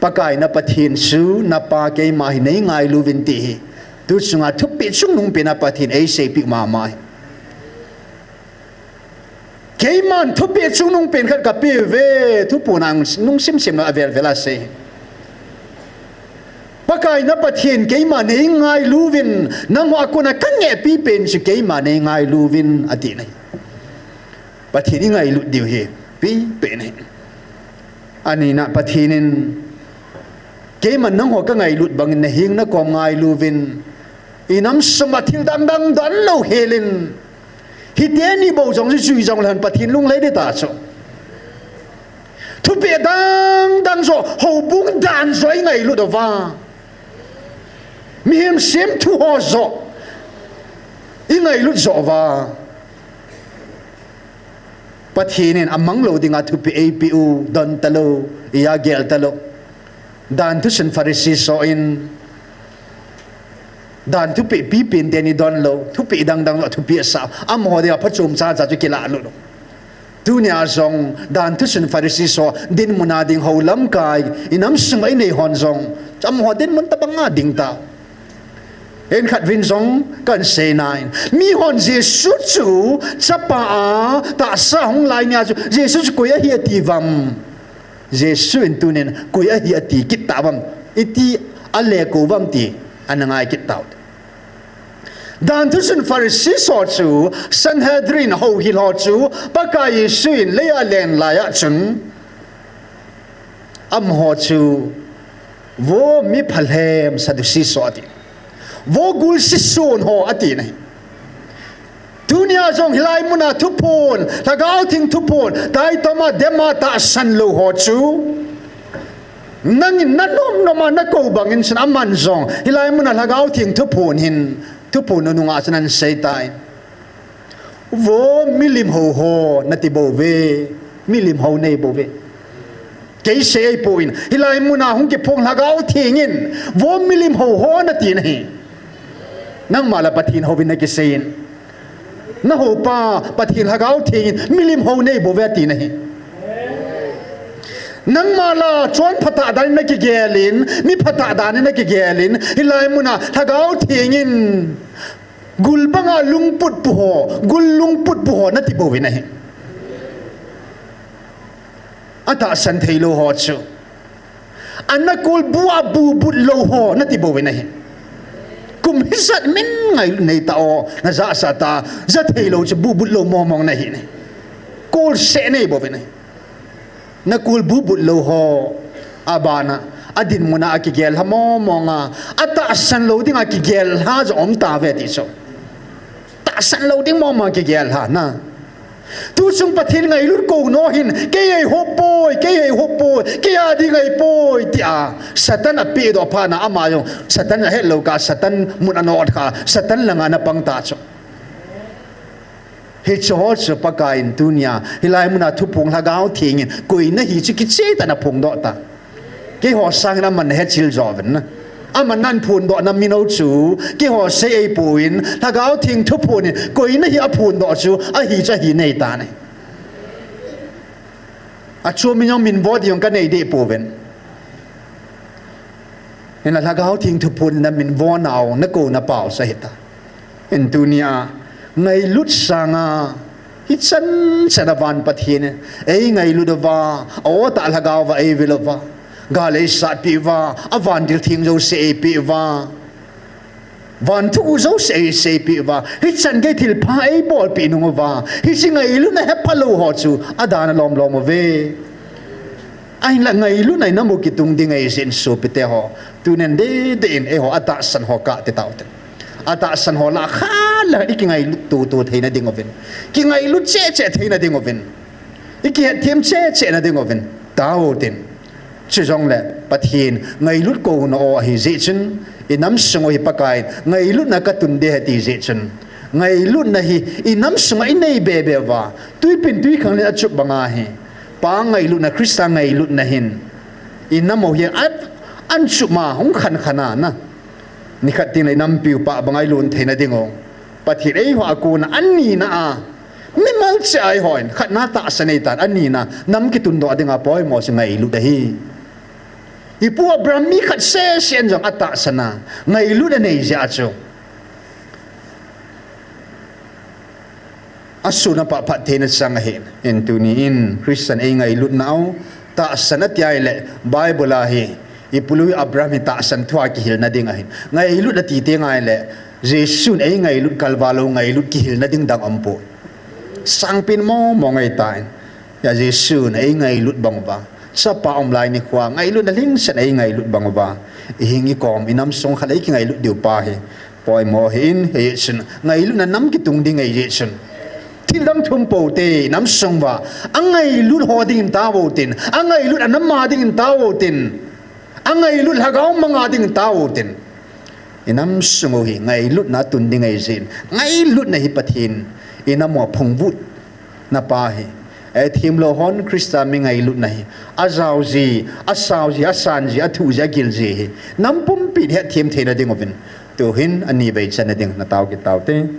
Pakai na Pathen chu, na pa keima hi nei ngailu vin ti hi. Tu chunga thupeh chungnung pen a Pathen eiseipeh mama hi. Keiman thupeh chungnung pen khat kapeh uve, Thuphon a nung simsim lou a velvel a sei. Pakai na Pathen keima nei ngailu vin, nangho a kona kangeh pipen chu keima nei ngailu vin ati ahi. Pathen ingailut diu hi pipen ahi. Anina Pathen in, keiman nangho kangailut bangin naheng nakom ngailu vin, inam sung a thil dang dang donlou hel in, hiteni bou jong jui jong lhan Pathen lunglhai ding ta chu. Thupeh dang dang joh, houbung dan joh ingailut uva, mihem semthu ho joh ingailut joh uva, Pathen in amanglou dinga thupeh eipeh u don talou, iya gel talou. Dan thusun Pharisee soh in, dan thupeh pipen teni donlou, thupeh dang dang joh thupeh sa, amaho dinga phachom chacha chu kilalut u. Tunia jong dan thusun Pharisee soh dinmun a ding hou lamkai, inam sunga inei hon jong, amaho dinmun tobanga ding ta. Enkhat vin jong kahin sei nai. Mihon Jesu chu chapa a tahsa hung lai nia chu Jesu chu koi ahi ati uvam? Jesu in tunin koi ahi ati kit tauvam? Iti ale kou uvam ti ana ngai kit tau. Dan thusun Pharisee soh chu, Sanhedrin houhil ho chu, Pakai Jesu in lei a alen lai a chun, amaho chu, vo mi phalhem Sadducee soh ati. Vo gul sison ho ati ahi. Tunia jong hilai muna Thuphon, Lhagao Theng Thuphon taitoma dema tahsan lou ho chu, nangin nanom noma nakou bangin chun aman jong hilai muna Lhagao Theng Thuphon hin, Thuphon nununga chun ahin sei tai. Vo milim hou ho nati bouve, milim hou nei bouve. Kei sei ahipoi, hilai muna hung kiphong Lhagao Theng in, vo milim hou ho nati ahi. Nangma la Pathen houvin nakisei in, nahoupa Pathen Lhagao Theng in milim hou nei bouve ati ahi. Nangma la chonphatah dan in nakigel in, miphatah dan in nakigel in, hilai muna Lhagao Theng in gul banga lungput pu ho, gul lungput pu ho nati bouvin ahi. Atahsan theilou ho chu, ana kol bu a bu but lou ho nati bouvin ahi. Kum hijat min ngailut neitah o, najahsah tah, ja theilou chu bu but lou mong mong nahi ne. Kolseh nei bouvin ahi. Nakol bu but lou ho, abana, adinmuna akigel lha mong mong a, atahsan lou dinga kigel lha jong um tauve ti chu. Tahsan lou ding mong mong kigel lha na. Tuchung Pathen ngailut kou nau hin, kei eihop poi, kei eihop poi, kei a ding ahipoi, tia Satan apehdoh phat na ama jong, Satan ahet lou kah, Satan mun anot kha, Satan langa ana pang ta chu. Hiche ho chu Pakai in tunia, hilai muna Thuphon Lhagao Theng in, koi nahi chu kicheh tah in aphongdoh ta. Keiho sangin aman nahet chil jouvin na. Aman nahin phondoh na min u chu, keiho sei ahipoi, Lhagao Theng Thuphon in, koi nahi aphondoh chu, ahi chu ahi nei ta ne. Achom in jong min vo ding jong kanei deh pouvin. Hinla Lhagao Theng Thuphon in namin vo nau, nakou napau chu ahi ta. Hin tunia, Ngailut sanga, hichan chan a van Pathen in eingailut uva, aw tah lhagao va eivil uva, gal eisatpi uva, avan thiltheng jouse eipe uva, van thu jouse eiseipi uva, hichan gei thilpha eibolpi nung uva, hiche ngailutna hephalou ho chu adana lomlom uve. Ahinla ngailutna inam u kitung ding ahi jeh in sopite ho, tunin deidei in eiho atahsan ho kah ti taute. Atahsan ho lah a khat le khat ikingailut tutu theina ding uvin, kingailut cheh cheh theina ding uvin, ikihetthem cheh cheh na ding uvin, taotin. Chujongle Pathen ngailut kouna aw ahi jeh chun, inam sung u hi Pakai in ngailutna katun ding ahi ti jeh chun, ngailutna hi inam sunga inei bebe uva, twipin twikhanglen achup banga hi, Pa ngailutna, Christa ngailutna hin inam u hi a, anchup ma hung khankhan a na, nikhat tengle inampiu pah banga ilon theina ding u, Pathen eiho a kona anina a, mimal cheh a eihon khatna tahsan eitan, anina nam kitundoh dinga poimo chu ngailut ahi. Ipu Abraham mi khat sese in jong atahsan a, ngailut anei jeh a chu asun apah phat theina chang ahin, tuni in Christan eingailutnau tahsan ati ahile, Bible a hi ipu Abraham hi tahsan thua kihilna ding ahin, ngailut ati teng ahile, Jesun eingailut kalval u ngailut kihilna ding dang umpoi. Sangpen momo ngaitan, hia Jesun eingailut bang uva, chapa um lai nikhoa ngailutna lhingsetna eingailut bang uva, ihing ikom inam sung khat le ikingailut diu pa hi poimo ahin, hijeh chun ngailutna nam kitung ding ahi jeh chun, thildang thum poute, inam sung uva angailut ho dingin taovin, angailut anam a dingin taovin, angailut lhagao manga dingin taovin. Inam sung u hi ngailutna tun ding ahi jeh in, ngailutna hi Pathen inam u aphungvuhna pa hi, hethem lou hon Christa mi ngailutna hi ajao ji, asao ji, asan ji, athu ji, agil ji hi nam pumpin hethem theina ding uvin, tuhin ani vei channa ding natao kit taute.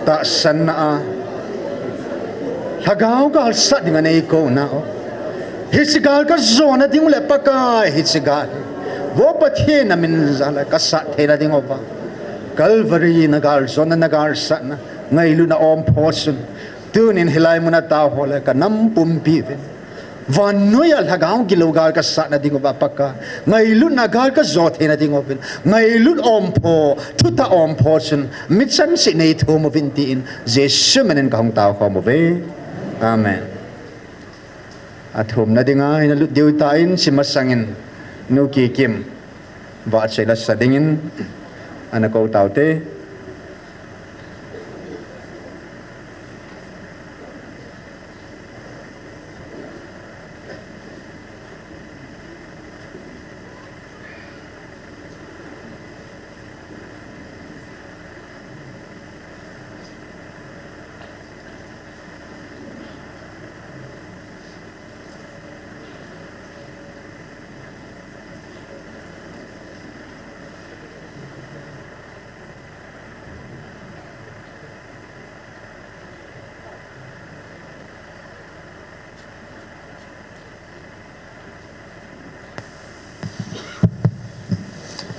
tahsanna a, Lhagao gal sat ding a nei kouna u. Hiche gal ka jona ding u le Pakai, hiche gal hi, vo Pathen, na min jal a ka sat theina ding uva, Calvary na gal jona, na gal satna, ngailutna ompho chun, tunin hilai muna tao ho le ka nam pumpi uvin, vannoiya Lhagao gilou gal ka satna ding uva Pakai, ngailutna gal ka jo theina ding uvin, ngailut ompho, thutah ompho chun, mi chanse nei thum uvin tin, Jesu minin ka hung tao khom uve. Amen. Athumna dinga hin alut diu tan, hiche masangin Nu Kikim vahchoi la sa dingin ana kou taute.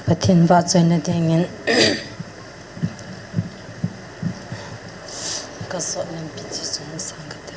Pathen vahchoina dingin ka sot lampi chu sung sang ka te.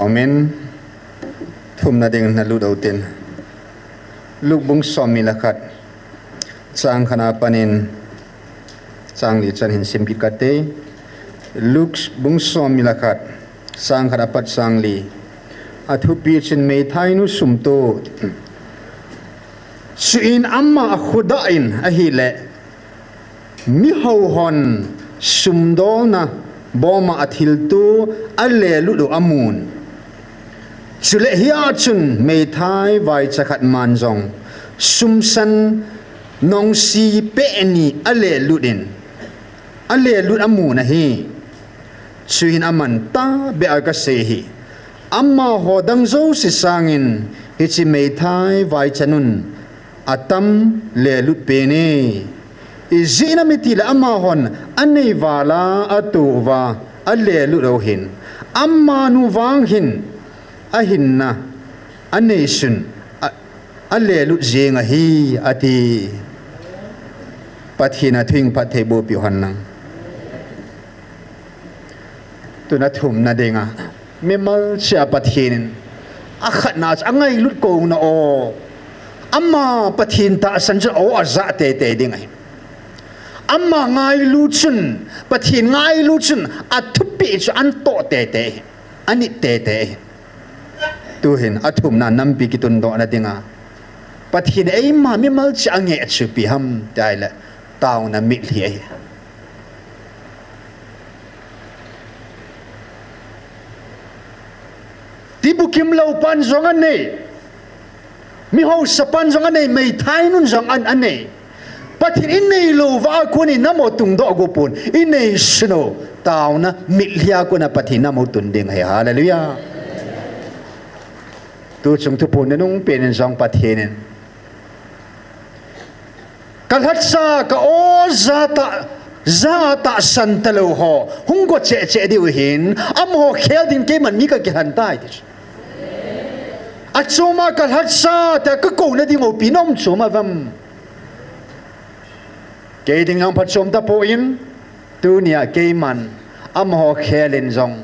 Amen. Thumna ding na lut utin. Luke bung somni le khat, chang khat a panin chang li chan hin sim kit kate. Luke bung somni le khat, chang khat apat chang li. Athupi chun meithainu sumto. Chuin ama akhuda in ahile, mihao hon sumdolna boma athilto alelut u amun. Chule hia chun meithai vaicha khat man jong sumsan nongsi peh ni alelut in, alelut amun ahi. Chuin aman tabeh a kasei hi, amaho dang jouse sangin hiche meithai vaichanun atam lelut pen e. Ijeh inem itile amahon anei vala ato uva alelut u hin, amanu vang hin ahinna aneisun a, alelut jeng ahi, ati. Pathen a thu hin phatthei boh peh hen lang. Tuna thumna dinga, mimal cheh a Pathen in akhatna chu angailut kouna o. Ama Pathen tahsan chu o ajah teitei ding ahi. Ama ngailu chun, Pathen ngailu chun athupi chu antoh teitei ahi, anit teitei ahi. Tuhin athumna nampi kitundohna dinga, Pathen eima mimal cheh a angeh chu ipi ham tile, taona mitlhi ahi. Tibukim lou pan jong anei, mihaosa pan jong anei, meithainun jong an, anei. Pathen inei lou uva kon inam u tungdoh go pon, inei sun u, taona mitlhi a kona Pathen nam u tun ding ahi. Hallelujah. Tuchung thuphon nunung pen in jong Pathen in, kalhatsa, ka-o ja tah, ja tahsan talou ho hung go cheh cheh diu hin, amaho khel ding keiman mi kakilhen tai, ti chu. Achom a kalhatsa tia kakouna ding u ipi nom chom a vem? Kei ding jong phachom tapon, tunia keiman amaho khel in jong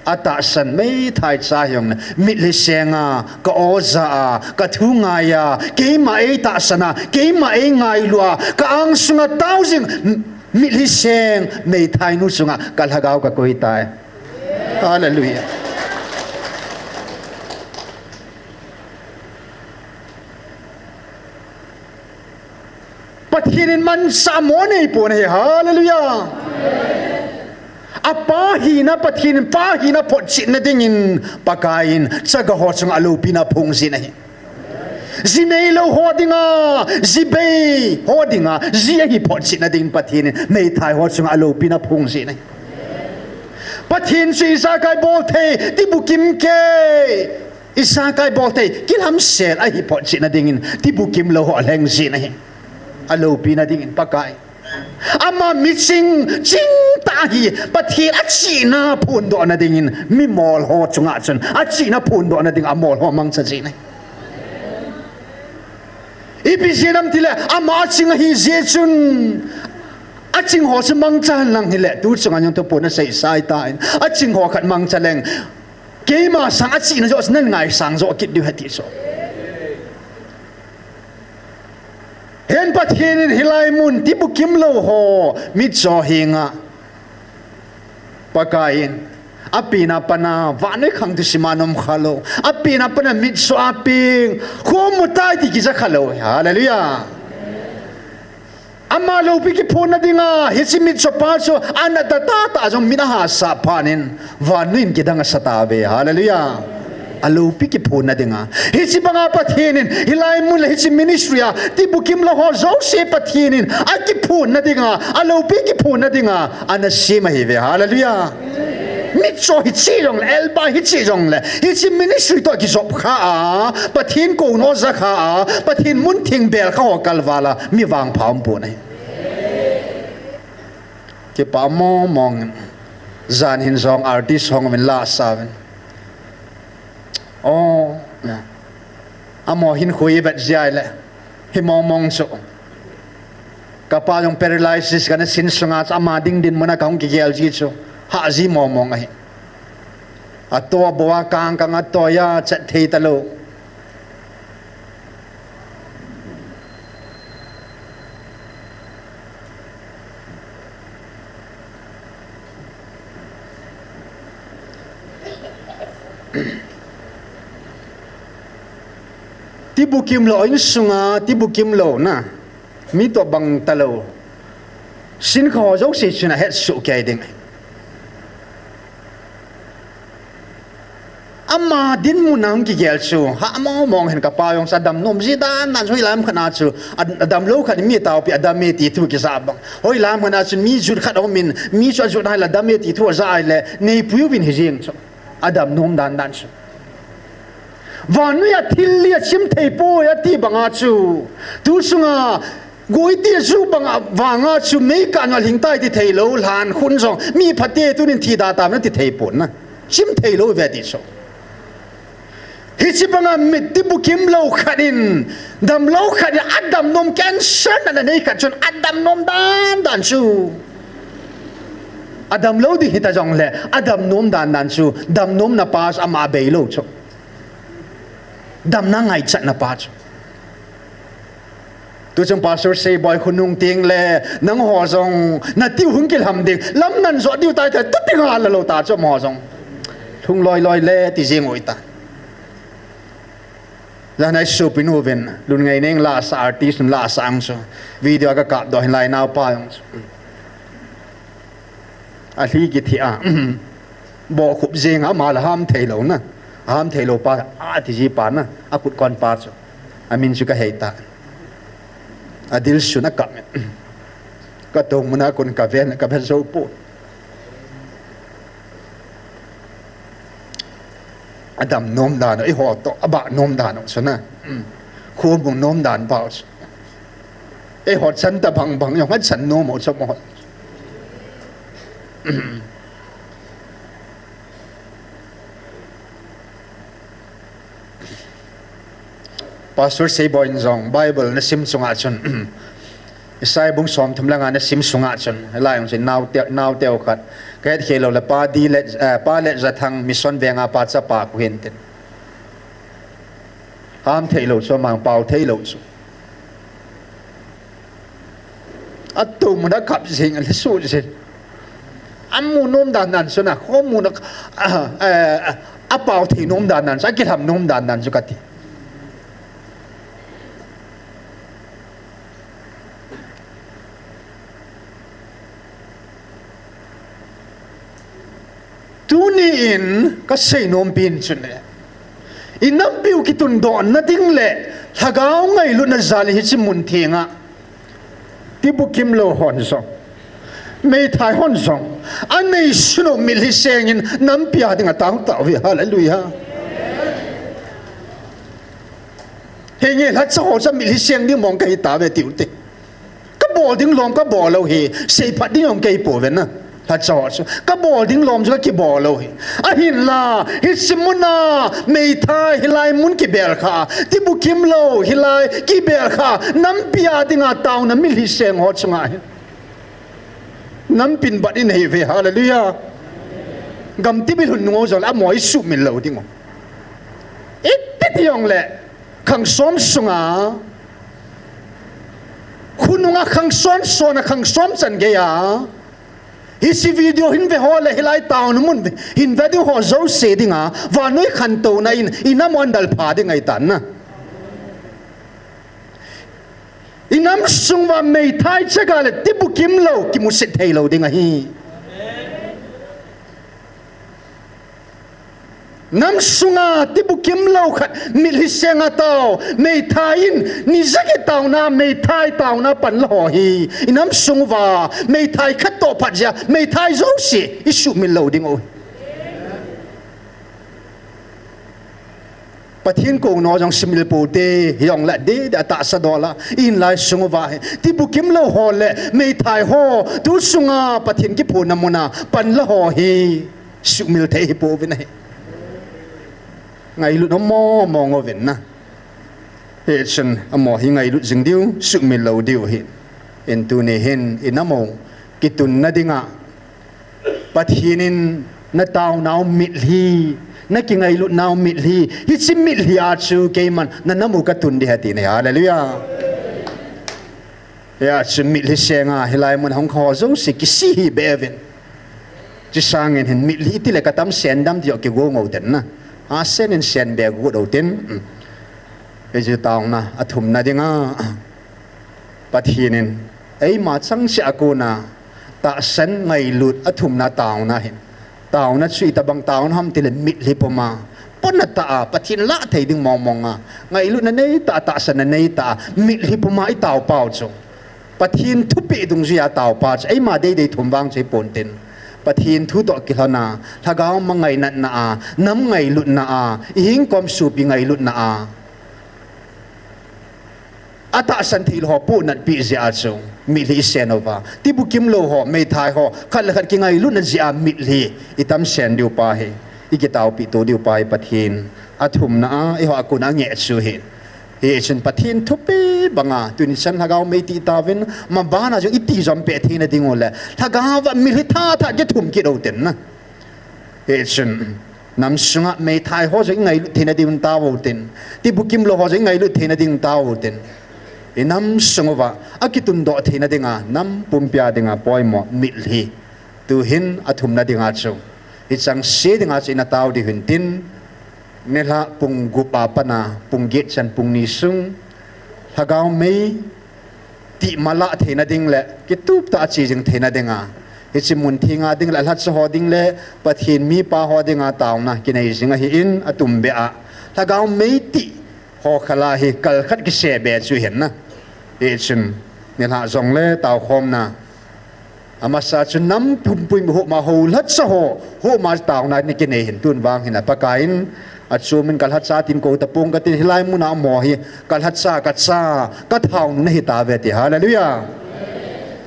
atahsan meithai cha hijongle, mitlhi seng a, ka-o ja a, kathu ngai a, keima eitahsan a, keima eingailua, ka-angsunga tao jing, mitlhi seng meithainu chunga kalhagao kakoi tai. Hallelujah. Pathen in manchah mo neipon ahi. Hallelujah. Apa hina, Pathen in pa hina photchetna dingin Pakaiyin chagaho chunga aloupina aphong jin ahi. Ji neilou ho dinga, ji bei ho dinga, ji ahi photchetna dingin Pathen in meithai ho chunga aloupina aphong jin ahi. Pathen chu ijakai bolthei, tibukim kei, ijakai bolthei, kilamsel ahi photchetna dingin tibukim lou ho alheng jin ahi. Aloupina dingin Pakai, ama miching chingtah hi Pathen achihna phondohna dingin mimol ho chunga chun achihna phondohna dinga amol ho amangcha jin ahi. Ipi jeh ham itile, ama aching ahi jeh chun aching ho chu mangcha hen lang hile, tuchunga jong thuphon asei sai tan, aching ho khat mangcha leng, keima sang achihna joh chu nan ngaisang joh kit diu ahi ti chu. Hin Pathen in hilai mun tibukim lou ho mitcho henga Pakaiyin, apena pana vannoi khang thusim a ana um khalou, apena pana mitcho a peng, khomu tai ti kija khalou. Hallelujah. Ama loupi kiphonna dinga hiche mitcho pa chu ana tah tah tah jong min ahahsa phat in, vannoi in kidang asa tauve. Hallelujah. Aloupi kiphonna dinga, hiche banga Pathen in hilai mun le hiche ministry a tibukim lou ho jouse Pathen in akiphonna dinga, aloupi kiphonna dinga ana sem ahiuve. Hallelujah. Mitcho hiche jongle, elba hiche jongle, hiche ministry toh kijop kha a, Pathen kouno ja kha a, Pathen mun theng bel kha ho kalval a mi vangpha umpon ahi. Kipa mong mong. Jan hin jong artist hung uvin la asa uvin. O, amaho hinkho ivet jia ahile, hi mong mong chu. Kapa jong paralysis kana sin sunga chu ama ding dinmun a kahung kigel ji chu, hah ji mong mong ahi. Ato bou a kang kang a toi a chat thei talou. Tibukim lou, insunga tibukim louna. Mi toh bang talou. Sinkho jouse chun ahetsuh kei ding. Ama dinmun a hung kigel chu, ha mong mong hen kapa jong chu adam nom ji dan dan chu, hoilam khat na chu, ad-, adam lou khat mi taopi adam e ti thu kisa bang. Hoilam khat na chu mi jut khat um in, mi chu ajut nai le adam e ti thu aja ai le, neipui uvin hi jeng chu. Adam nom dan dan chu. Vannoi a thil li achim thei poi ati banga chu. Tu sunga, guiti ju banga vanga chu mei kah ngal hing tai ti thei lou, lhan khun jong, mi phate tunin thi da tam na ti thei pon na. Chim thei lou ve ti chu. Hiche banga mi tibukim lou khat in, dam lou khat in, adam nom cancer na na nei khat chun, adam nom dan dan chu. Adam lou ding hita jongle, adam nom dan dan chu, dam nomna pa chu ama bei lou chu. Damna ngaichatna pa chu. Tu chung Pastor Seiboi khonung teng le, nangho jong, na tiu hung kilham ding, lam nan jot diu tai tai, tu ti nga la lou ta chu amaho jong. Lhung loi loi le, ti jing ui ta. Jan a i sopinu vin, Lunngaining la sa artist la sa ang chu. Video a ka kap doh hin lai nau pa jong chu. Alhi kithi a. Bo khup jing a ma la ham thei lou na. Ham thei lou pa, a ti ji pa na. A kut kon pa chu. A min chu ka hei ta. A dil sun a kap. Ka tong mun a kun ka ven, ka ven so pu. A dam nom dan, i ho to, a ba nom dan, so na. Khu bung nom dan pa. Eiho chan ta bang bang jong, a chan nom u chu mo. Pastor Seiboi in jong, Bible na sim chunga chun. Isaiah bung som thum le nga na sim sunga chun. Lai jong chun, nau te, nau teu khat. Ka het khel lou le, pa di le, eh, pa le Jathang mission venga pa chapa khu hin tin. Ham thei lou chu, mang pau thei lou chu. A to mun a kap jing a le su jing. A mu nom dan dan chu na, kho mu na, a, a, a pau thei nom dan dan chu, a kilham nom dan dan chu ka ti. Tuni in ka sei nom pen chu le, i nampiu kitundoh na ding le, lhagao ngailutna jal in hiche mun thenga. Tibukim lou hon jong. Meithai hon jong. A nei sunu mitlhi seng in nampi a dinga tao tao ve. Hallelujah. Henge lhacha ho cha mitlhi seng ding mong ka hi ta ve tiu te. Ka bol ding lom ka bol lou hi, seiphat ding jong kei pou ve na. Lhacha ho chu. Ka bol ding lom chu ka kibol lou hi. Ahinla, hiche muna, meithai hilai mun kibel kha. Tibukim lou hilai kibel kha. Nampi a dinga taona mitlhi seng ho chunga hi. Nampin bat in hi ve, hallelujah. Gamtip i lhun nung u jong le, amaho i sumil lou ding u. Iti ti jong le, khang som sunga, khonunga khang son son a khang som chan gei a. Hiche video hin ve ho le hilai taona mun hin ve ding ho jouse dinga, vannoi khantouna in, i nam u ahin dalpha ding ahi tan na. I nam sung uva meithai chaga le tibukim lou, kimusit thei lou ding ahi. Nam sunga tibukim lou khat, mitlhi seng a tao, meithai in, ni ja kit taona, meithai taona pan la ho hi. I nam sung uva, meithai khat toh phat jeh a, meithai jouse, i sumil lou ding u. Pathen kou nau jong sumil pou te, jong la de, de tahsa dol a, i hin lai sung uva hi. Tibukim lou ho le, meithai ho, tu sunga Pathen kiphonna muna, pan la ho hi. Sumil thei hi pouvin ahi. Ngailut nom mong mong uvin na. Hichun amaho hi ngailut jing diu, sumil lou diu hi. Hin tuni hin, i nam u, kitunna dinga. Pathen in, Na taonau mitlhi, na kingailutnau mitlhi, hiche mitlhi a chu keiman na nam u katun ding ahi ati ahi. Hallelujah. Hia chu mitlhi senga hilai mun hung kho jouse kisi hih beh uvin. Chu sangin hin mitlhi tile katam sen dam ti joh kigo ngou ten na. Ha sen in sen be got u tin. Hichu taona athumna dinga. Pathen in eima chang seh a kona tahsan ngailut athumna taona hin. Taona chu itobang taona ham tile mitlhi puma. Pona tah a, Pathen lah thei ding mong mong a. Ngailutna nei tah a, tahsanna nei tah a, mitlhi puma itao pau chu. Pathen thupeh dungjuia tao pa chu. Eima deidei thum vang chu hipon tin. Pathen thu toh kilhon a, lhagao ma ngainatna a, nam ngailutna a, ihing kom sopi ngailutna a. Atahsan thei lou ho pohnat peh jeh a chu mitlhi isen uva. Tibukim lou ho, meithai ho, khat le khat kingailutna jeh a mitlhi itam sen diu pa hi. Ikitaopeh to diu pa hi Pathen. Athumna a, eiho a kona angeh chu hi. Hichun Pathen thupeh banga, tuni chan lhagao mei tih tauvin, maban a jong iti jom peh theina ding u le. Lhagao va mitlhi tha tha kithum kit u tin na. Hichun, nam sunga meithai ho jong ingailut theina ding un tao u tin. Tibukim lou ho jong ingailut theina ding un tao u tin. Inam sung uva, akitundoh theina dinga, nam pumpia dinga, poimo, mitlhi. Tuhin athumna dinga chu. Hichang se dinga chu ina tao diu hin tin. Nilhah pung gup a pat a, pung get chan pung ni sung. Lhagao mei, tih malah theina ding le, kitup tah a che jing theina dinga. Hiche mun thenga ding le, lhacha ho ding le, Pathen mipa ho dinga taona, kinei jing ahin, atumbeh a. Lhagao mei tih ho khala hi, kal khat kise be chu hin na. Hichun, nilhah jongle, taokhomna. Amasa chu nam pumpui mi homa ho lhacha ho, homa taona ni kinei hin tun vang hin a Pakaiyin, achumin kalhacha tin kou tapong katin hilai muna um ho hi, kalhacha, kacha, kathaonu nahi tauve ti. Hallelujah.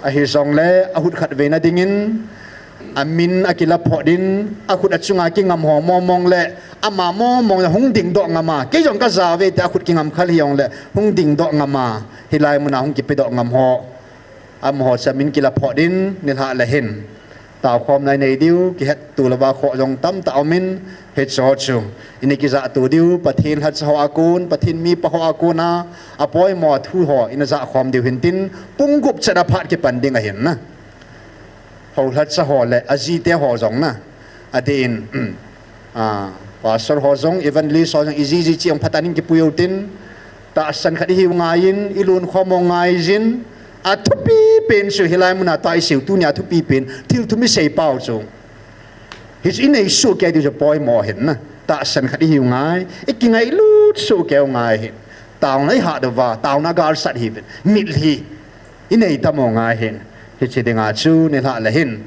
Ahijongle, ahut khat veina dingin, amin akila phot in, akhut achunga kingam ho mong mong le, ama mong mong le hung dingdoh ngam a, kei jong kaja uve ti akhut kingam khal hijongle, hung dingdoh ngam a, hilai muna hung kipedoh ngam ho. Amaho chu amin kila phot in, nilhah le hin. Taokhomna inei diu, kihetto louva khoh jong tamtah aumin, hicheho chu. Ina kijahto diu, Pathen lhacha ho a kon, Pathen mipa ho a kona, apoimo thu ho, ina jahkhom diu hin tin, pung gup chet a phat kipan ding ahin na. Ho lhacha ho le, ajite ho jong na. Adeh in, A, pastor ho jong, evangelist ho jong, iji ji chi ong phatah in kipui u tin, tahsan khat ihiu ngaiyin, ilunkhom u ngaijin, athupi pen chu hilai muna tah iseiu tunia athupi pen, thil thum isei pau chu. Hichu inei soh kei diu chu poimo hin na, tahsan khat ihiu ngai, ikingailut soh kei u ngai hin, taona ihat uva, taona galsat hiuvin, mitlhi. Inei tam u ngai hin. Hiche dinga chu nilhah le hin.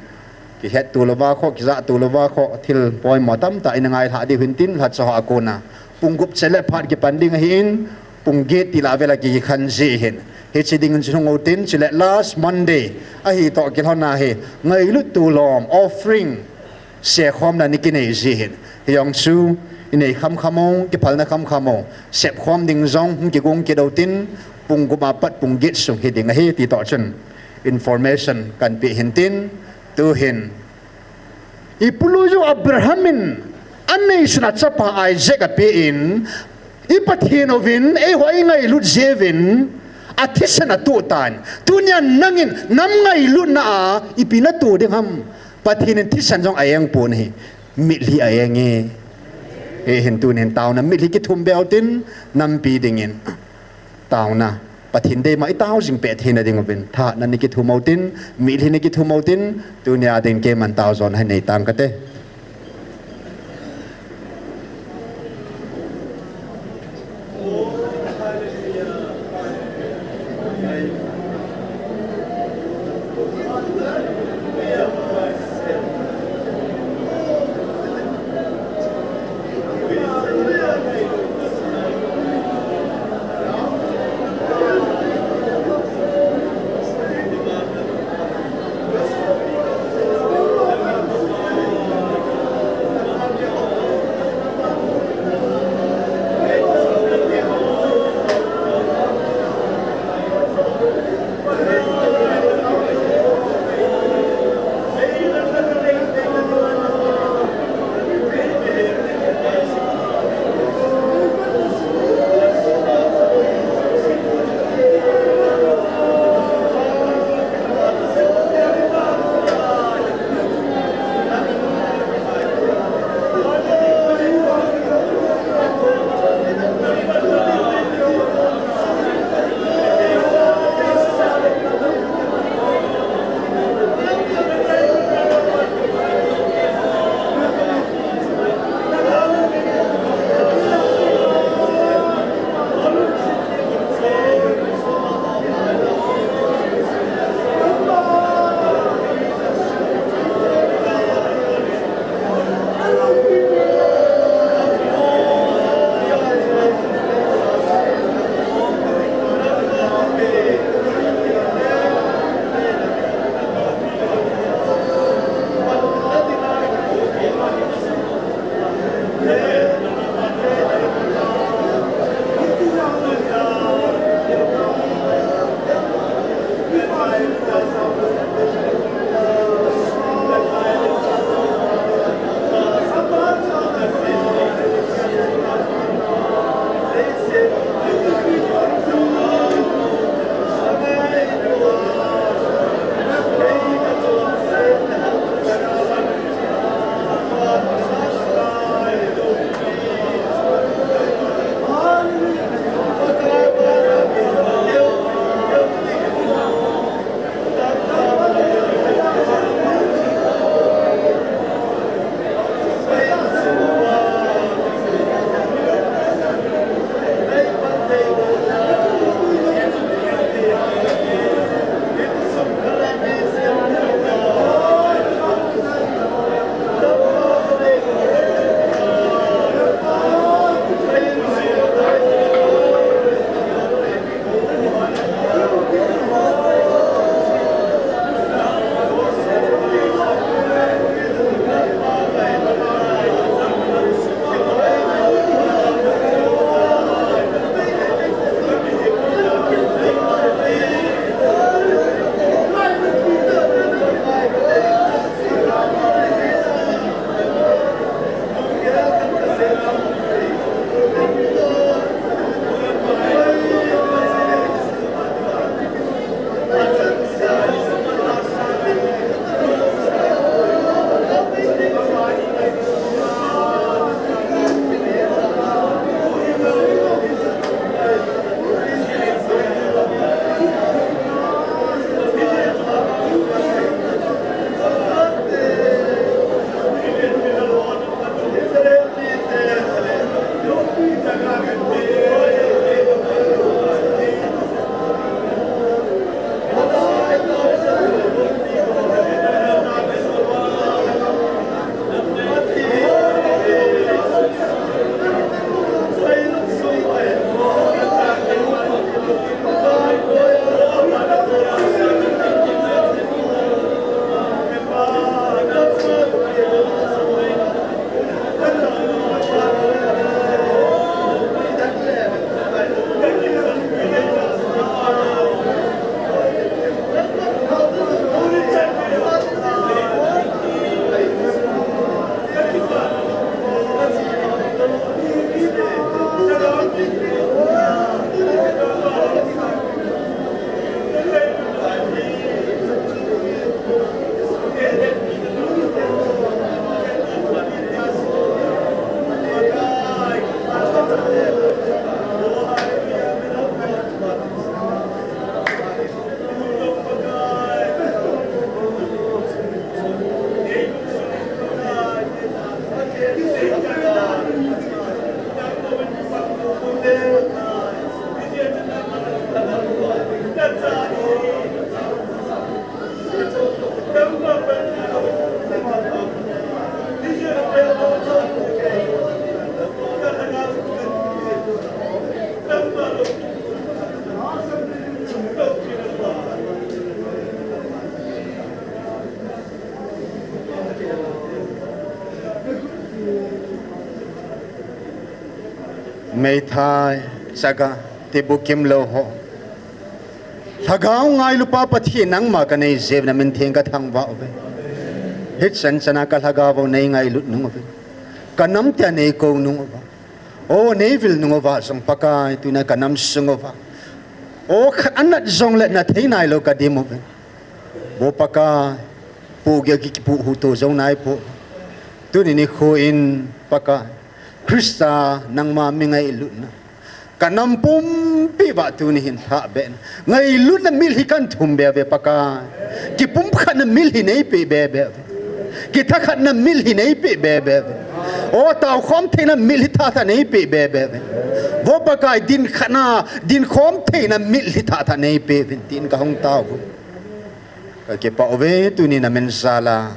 Kihetto louva khoh, kijahto louva khoh, thil poimo tamtah ina ngailhah diu hin tin, lhacha ho a kona. Pung gup chet le phat kipan ding ahin, pung get tila vela kikhan ji hin. Hiche dingin chu hung u tin, chule last Monday, ahi toh kilhon a hi, ngailut tulom, offering, sekhomna ni kinei ji hin. Hijong chu, inei kham kham u, kiphalna kham kham u, sepkhom ding jong, hung kigong kit u tin, pung gup a pat pung get sung hi ding ahi ti toh chun, information kan pe hin tin, tuhin. Ipulu jong Abraham in, anei sun a chapa Isaac ape in, I Pathen uvin, eiho ingailut jeh uvin, athisan atoh tan. Tunia nangin, nam ngailutna a, ipi natoh ding ham. Pathen in thisan jong aeng pon ahi. Mitlhi aeng e. Hihin tunin taona mitlhi kithum be u tin, nampi dingin. Taona. Pathen deima itao jing peh theina ding uvin. Thahatna ni kithum u tin, mitlhi ni kithum u tin, tunia dingin keiman tao jon ahin nei tang kate. Meithai, chaga, tibukim lou ho. Lhagao ngailupa Pathen nangma kanei jeh uvin namin theng kathangvah uve. Hichan chana ka lhagao nei ngailut nung uve. Kanam tia nei kou nung uva. O nei vil nung uva jong Pakai tuna kanam sung uva. O khat anat jongle nathei nailou kadim uve. Vo Pakai, pu ge kipu huto jong nai pu. Tuni nikho in Pakai. Christa nangma mi ngailutna. Kanam pumpi uva tuni hin thah beh. Ngailutna mitlhi kahin thum beh uve Pakai. Kipumkhatna mitlhi neipe beh beh uve. Kithakhatna mitlhi neipe beh beh uve. O taokhom theina mitlhi thah thah neipe beh beh uve. Vo Pakai dinkhatna, dinkhom theina mitlhi thah thah neipe uvin tin kahung tao uve. Kakipah uve tuni namin jal a.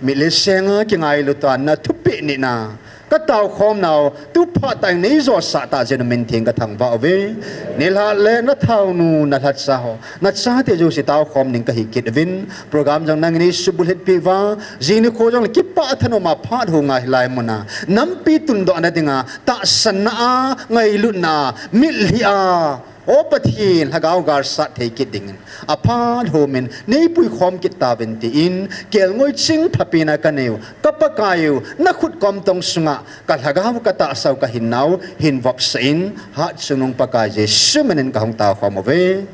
Mitlhi senga kingailut a nathupeh nina. Kataokhom nau, tu phat tah in neijosah tah jeh in namin theng kathangvah uve. Nilhah le nathaonu, nalhacha ho. Nachate jouse taokhom ding kahi kit uvin. Program jong nangin neisubulhit peh uva. Jing nikho jong le kipah thanom a phat hung a hilai muna. Nampi tundohna dinga, tahsanna a, ngailutna a, mitlhi a. O Pathen, lhagao galsat thei kit dingin. Aphat hom in, neipui khom kit tauvin tin, kelngoi ching phapina kaneiu, ka Pakai u, nakhut komtong sunga, ka lhagao katahsau kahinnau, hin vopsah in, hatchungnung Pakai Jesu minin kahung taokhom uve.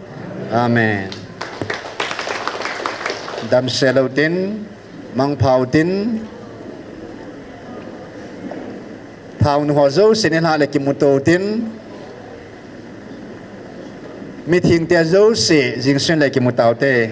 Amen. Damsel utin, mangpha utin, thaonu ho jouse nilhah le kimuto utin, mithengte jouse jingsun le kimu taute.